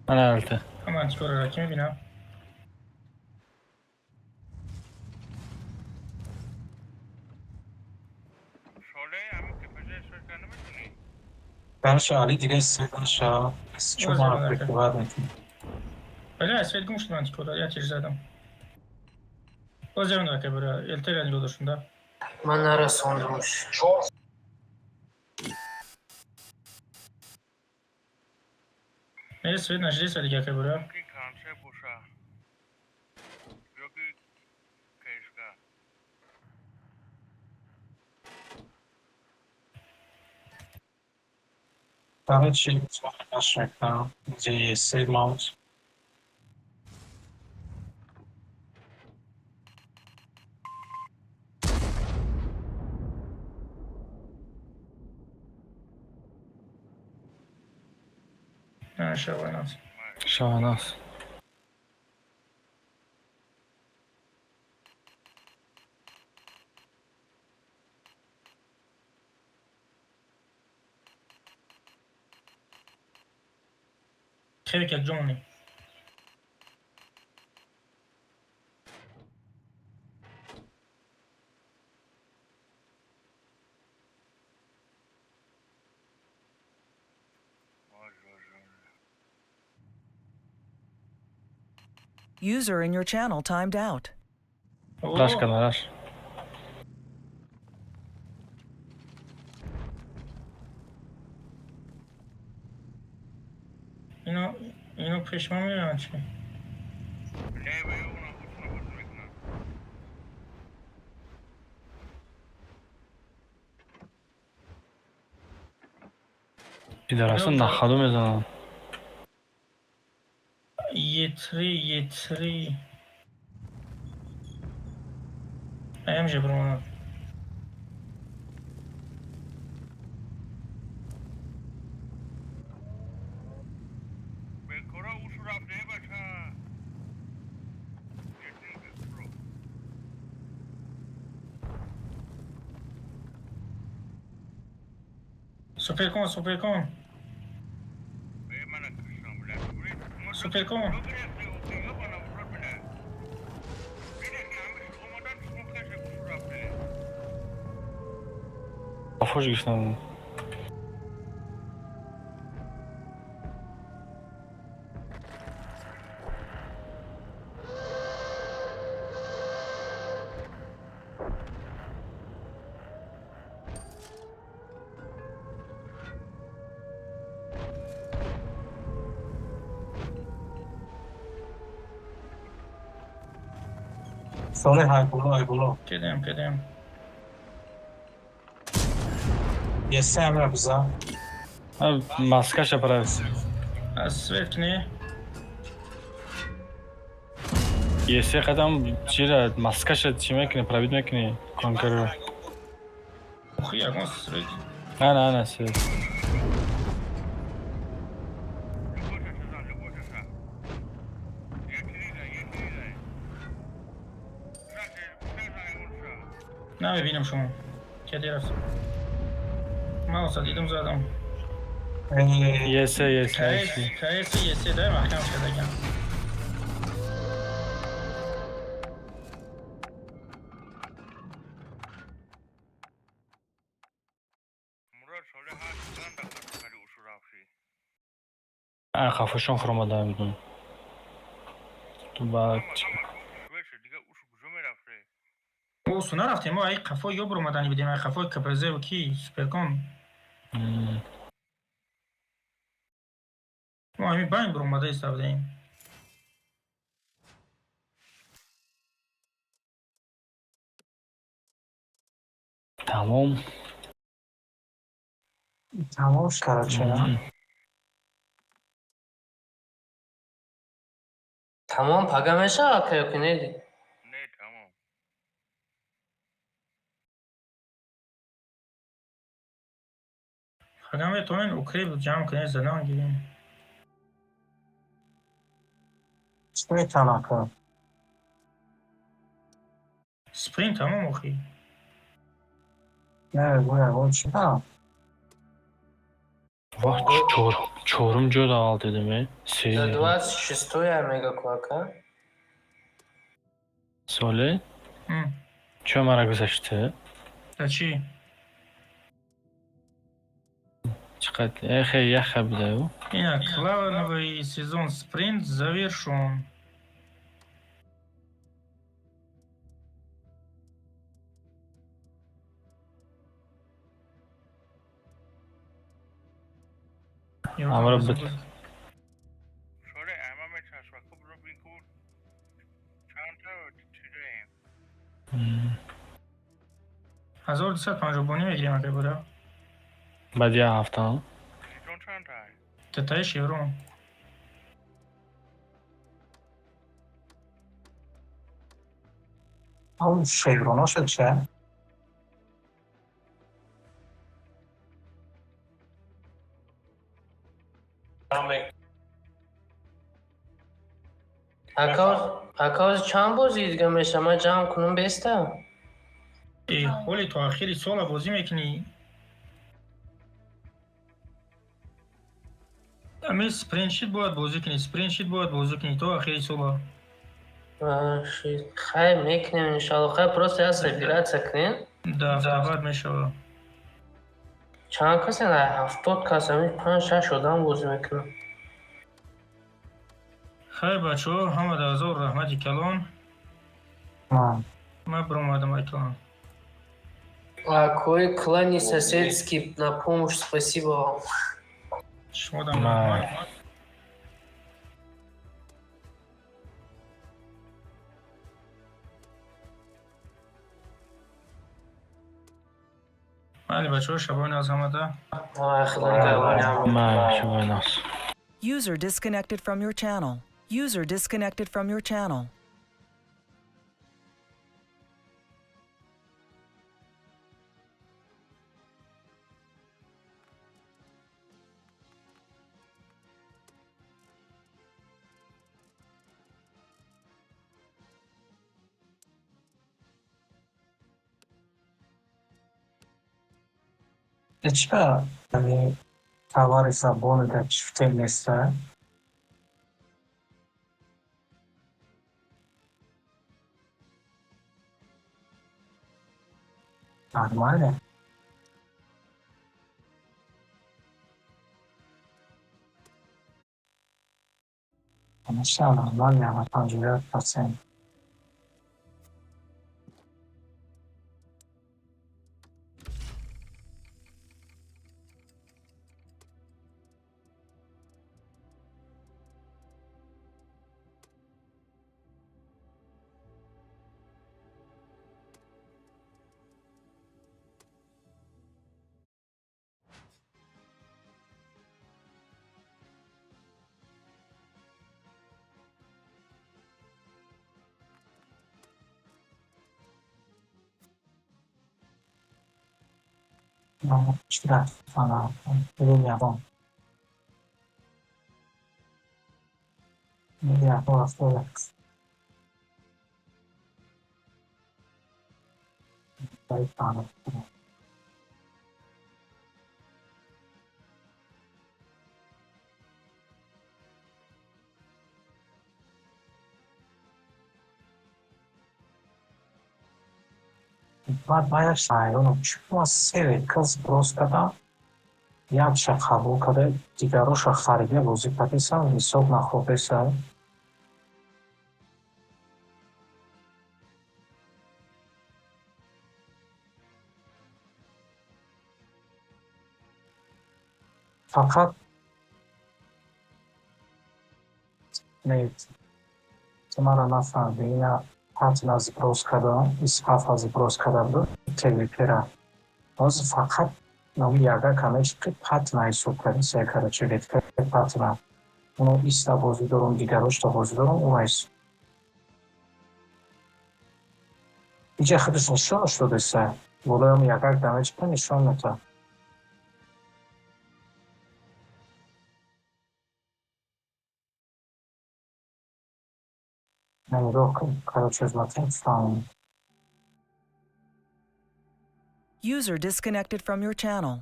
Ана ЛТ. Ҳама антикорро ки мебинам. Шоле ҳамин КПЖ шош карда наметонӣ? Дарша Али дига свет наша. Чун мара прикрывать метавонад. Бля, свет гум шуд антикорро, я тир задам. Боз ҷавон ака бро, ЛТ ра нигоҳ доштум да. Ман нарасондамш. Не, свет нашли дига ака бро. Мумкин канча боша. Ёки кешка. Короче, наша там, где есть сейв маус. Шаванас. Шаванас. Хеле як ҷони. Ож, ож, ож. User in your channel timed out. Раш кана, раш. Ино пеш ма меоянд чи? Не, бе, она худшона бозӣ мекунад. Пидараса нахаду мезананд. Е3, Е3. Аям же бро. Бекора ушу рафт, не бача. Етин бро. Супер кун, супер кун. Бе, мана кушам, бля. Супер кун. Қафош гирифтам. Соле ҳайбуло, ҳайбуло. Кедем, кедем. Есе амира биза. Маскаша пара. Аз свет не. Есе қадам чира маскаша чӣ мекунӣ? Пробит мекунӣ? Конкурро. Охи ягон свет. Ана, ана, свет. Намебинам шумо. Кеде рафт. Мауса дидам задам. Есе, есе. КС, КС, есе дай маҳкам шудагам. Ай қафошон фуромада будем. Ту баъд Шуэша дига уш куҷо мерафте? Осу нарафтем, мо ай қафо ё буромадани будем, ай қафои КПЗ ки Суперкон. Мо ҳамин байн буромада иста будем. Тамом. Тамом шуд, короче, на? Тамом, пага мешавад ка ё ки не? Не, тамом. Пага метавонем укреп ҷамъ кунем, задан гирем. Чӣ метавонам кунам? Спринт тамом охи. Не, гӯя, о чӣ кунам? Вах, чорум ҷо давал дидем, э? Се. За 26-я мега куака. Соле? Чо мара гузашта? Да чӣ? Чӣ қадр эхе яха будаю? Ина клановый сезон спринт завершен. Амра бит. Шоре ама мечашва куб рубин ку чандта чидаем. 1250 бонӣ мегирем ака буда. Баъд як ҳафта. Ҷон чандта? Тетаи шеврон. Он шевроно шуд че? Ака, чанд бозӣ дига меша? Ман ҷамъ кунам беста? Э, ҳоли то ахири сола бозӣ мекунӣ. Ами спринт шид бояд бозӣ кунӣ, спринт шид бояд бозӣ кунӣ то ахири сола. Хай, мекунем иншалло. Хай, просто як собираться кунем. Да, ҳафта баъд мешава. Чанд касе? 70 кас, ами панҷ шаш одам бозӣ мекунам. Хай, бачаҳо, ҳамада ҳазор раҳмати калон. Ман биромадам айклан. Акои клани соседский на помощь, спасибо вам. Шумодам раҳмат. Майли, бачаҳо, шабони аз ҳамада. Худо нигаҳбони ҳама. Майли, шабони нас. User disconnected from your channel. User disconnected from your channel. Чӣ ами товари забони дар чифтем неста? Нормально? Конечно, нормально, 55%. Чӣ рафтана? Ягон. Ягон рафтора. Баъд баяш айроно чӣ ма се кас брос кардам. Якша қабул карда, дигароша харида бозӣ кардесам, ҳисоб нахӯрдеса. Фақат не, ту маро нафаҳмидӣ. Ина патна сброс кардам, исҳафа сброс карда буд ТВП-ра. Ҳозир фақат номи ягака мечиқи, патна ҳисоб кардеса, короче, ветка патна. Уно иста бозӣ дорум, дигарошта бозӣ дорум, уна ҳисоб. Иҷа худаш нишонаш додеса. Болои ҳам ягак дамечиқа нишон метавад. Нигоҳ кун, короче, смотри, фаҳм. User disconnected from your channel.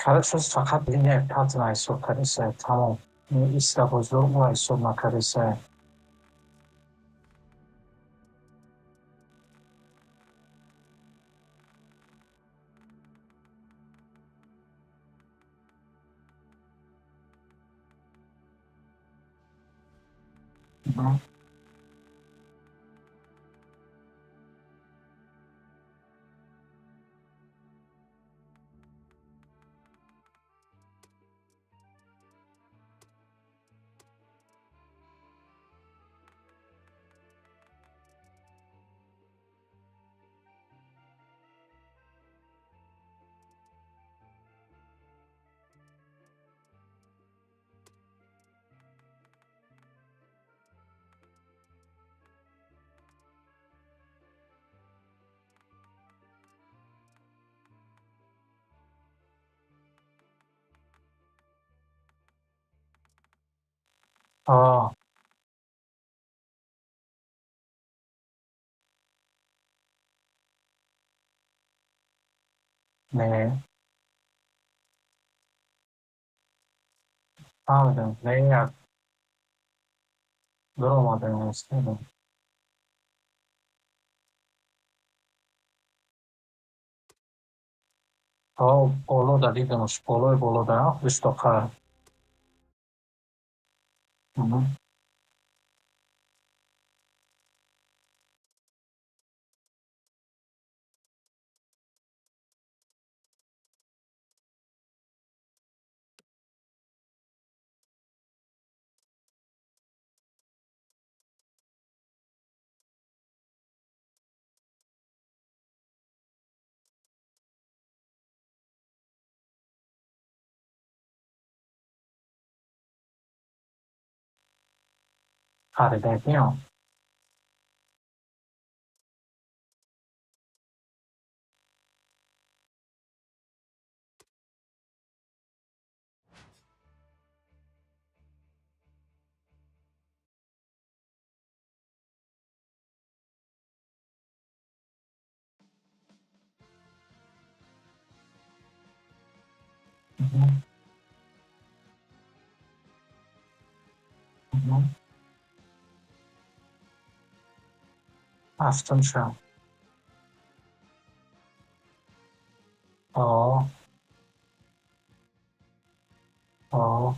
Короче, фақат линия патна ҳисоб кардеса, тамом. Иста бозӣ дорум, уна ҳисоб накардеса. А, не, фаҳмидам. Не, як дуромадем, истедам. Ҳо, боло да дидамаш, болои боло да, худаш тоқа. Харидагиам. Ҳафтумша. О. О.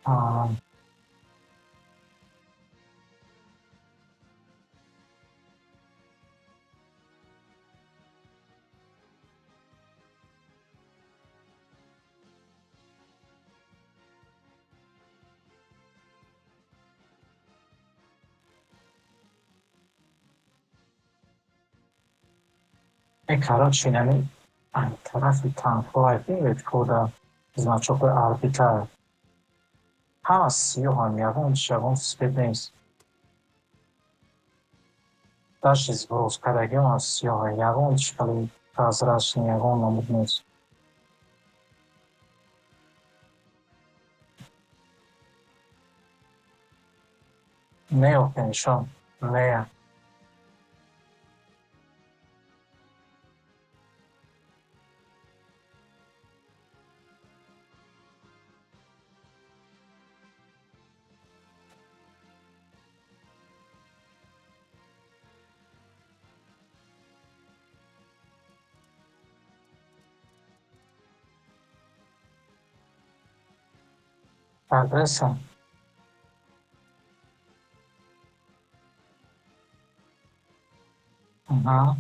А. Короче, яъне тарафи танкҳо веткода значокҳои орбита ҳама сиёҳанд, ягон ягон свет нест. Даже сброс кардагиам аз сиёҳа, ягон чӣ хеле прозрачный, ягон намуд нест. Не, охе, нишон не. Прогресса. Ага.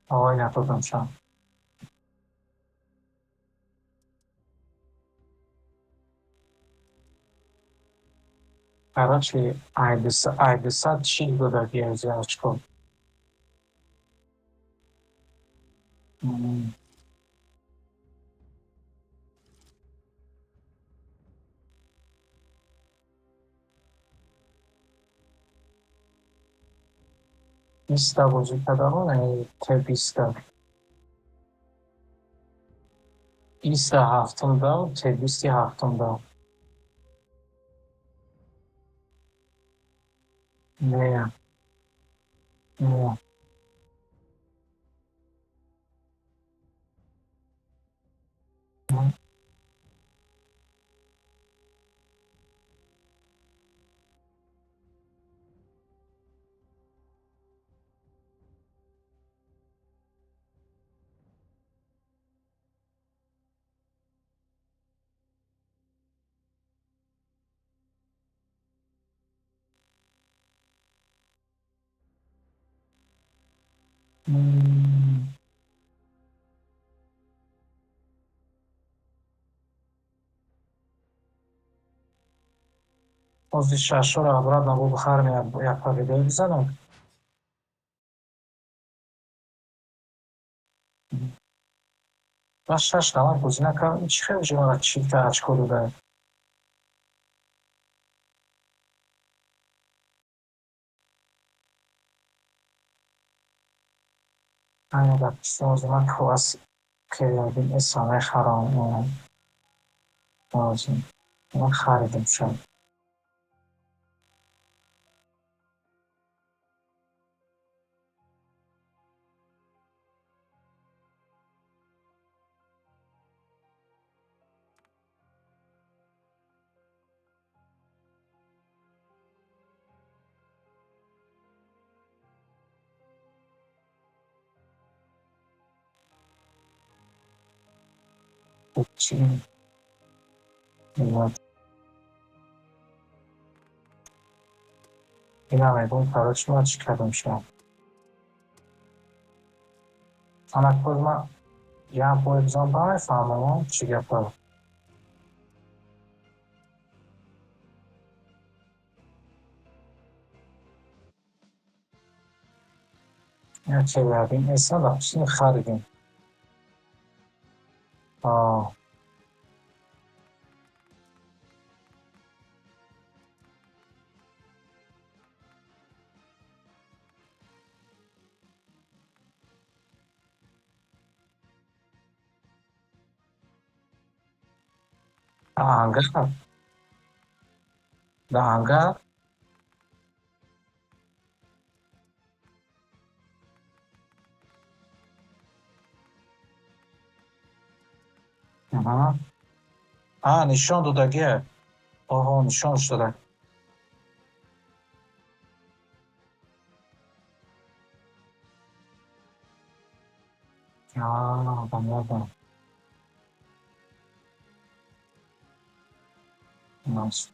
Ой, надодамшам. Короче, айдусад чил додаги аз очко. 20-та бозӣ кардану, яъне Т 20-та. 20-та ҳафтум дав, Т 20-и ҳафтум дав. Не. Не. Ҳозир шашҳоро обратно бо бихарем, як победа бизанам. Ман шаш раунд бозӣ накардам, чӣ хел ҷо мара 40-та очко дода? Ана допустим, ҳозир ман класс кардем, эса мехарам. Ҳозир ман харидам шояд. Чӣ? Вот. Ина мегӯм, короче, ман чӣ кардам шояд. Ана боз ман як бор бизанам, ба мефаҳмам, чӣ гапа. Я Челябин эса, допустим, харидем. А. Ага. Да, ага. Аҳа. А, нишон додагия. Оҳо, нишон дода. А, понятно. Нас.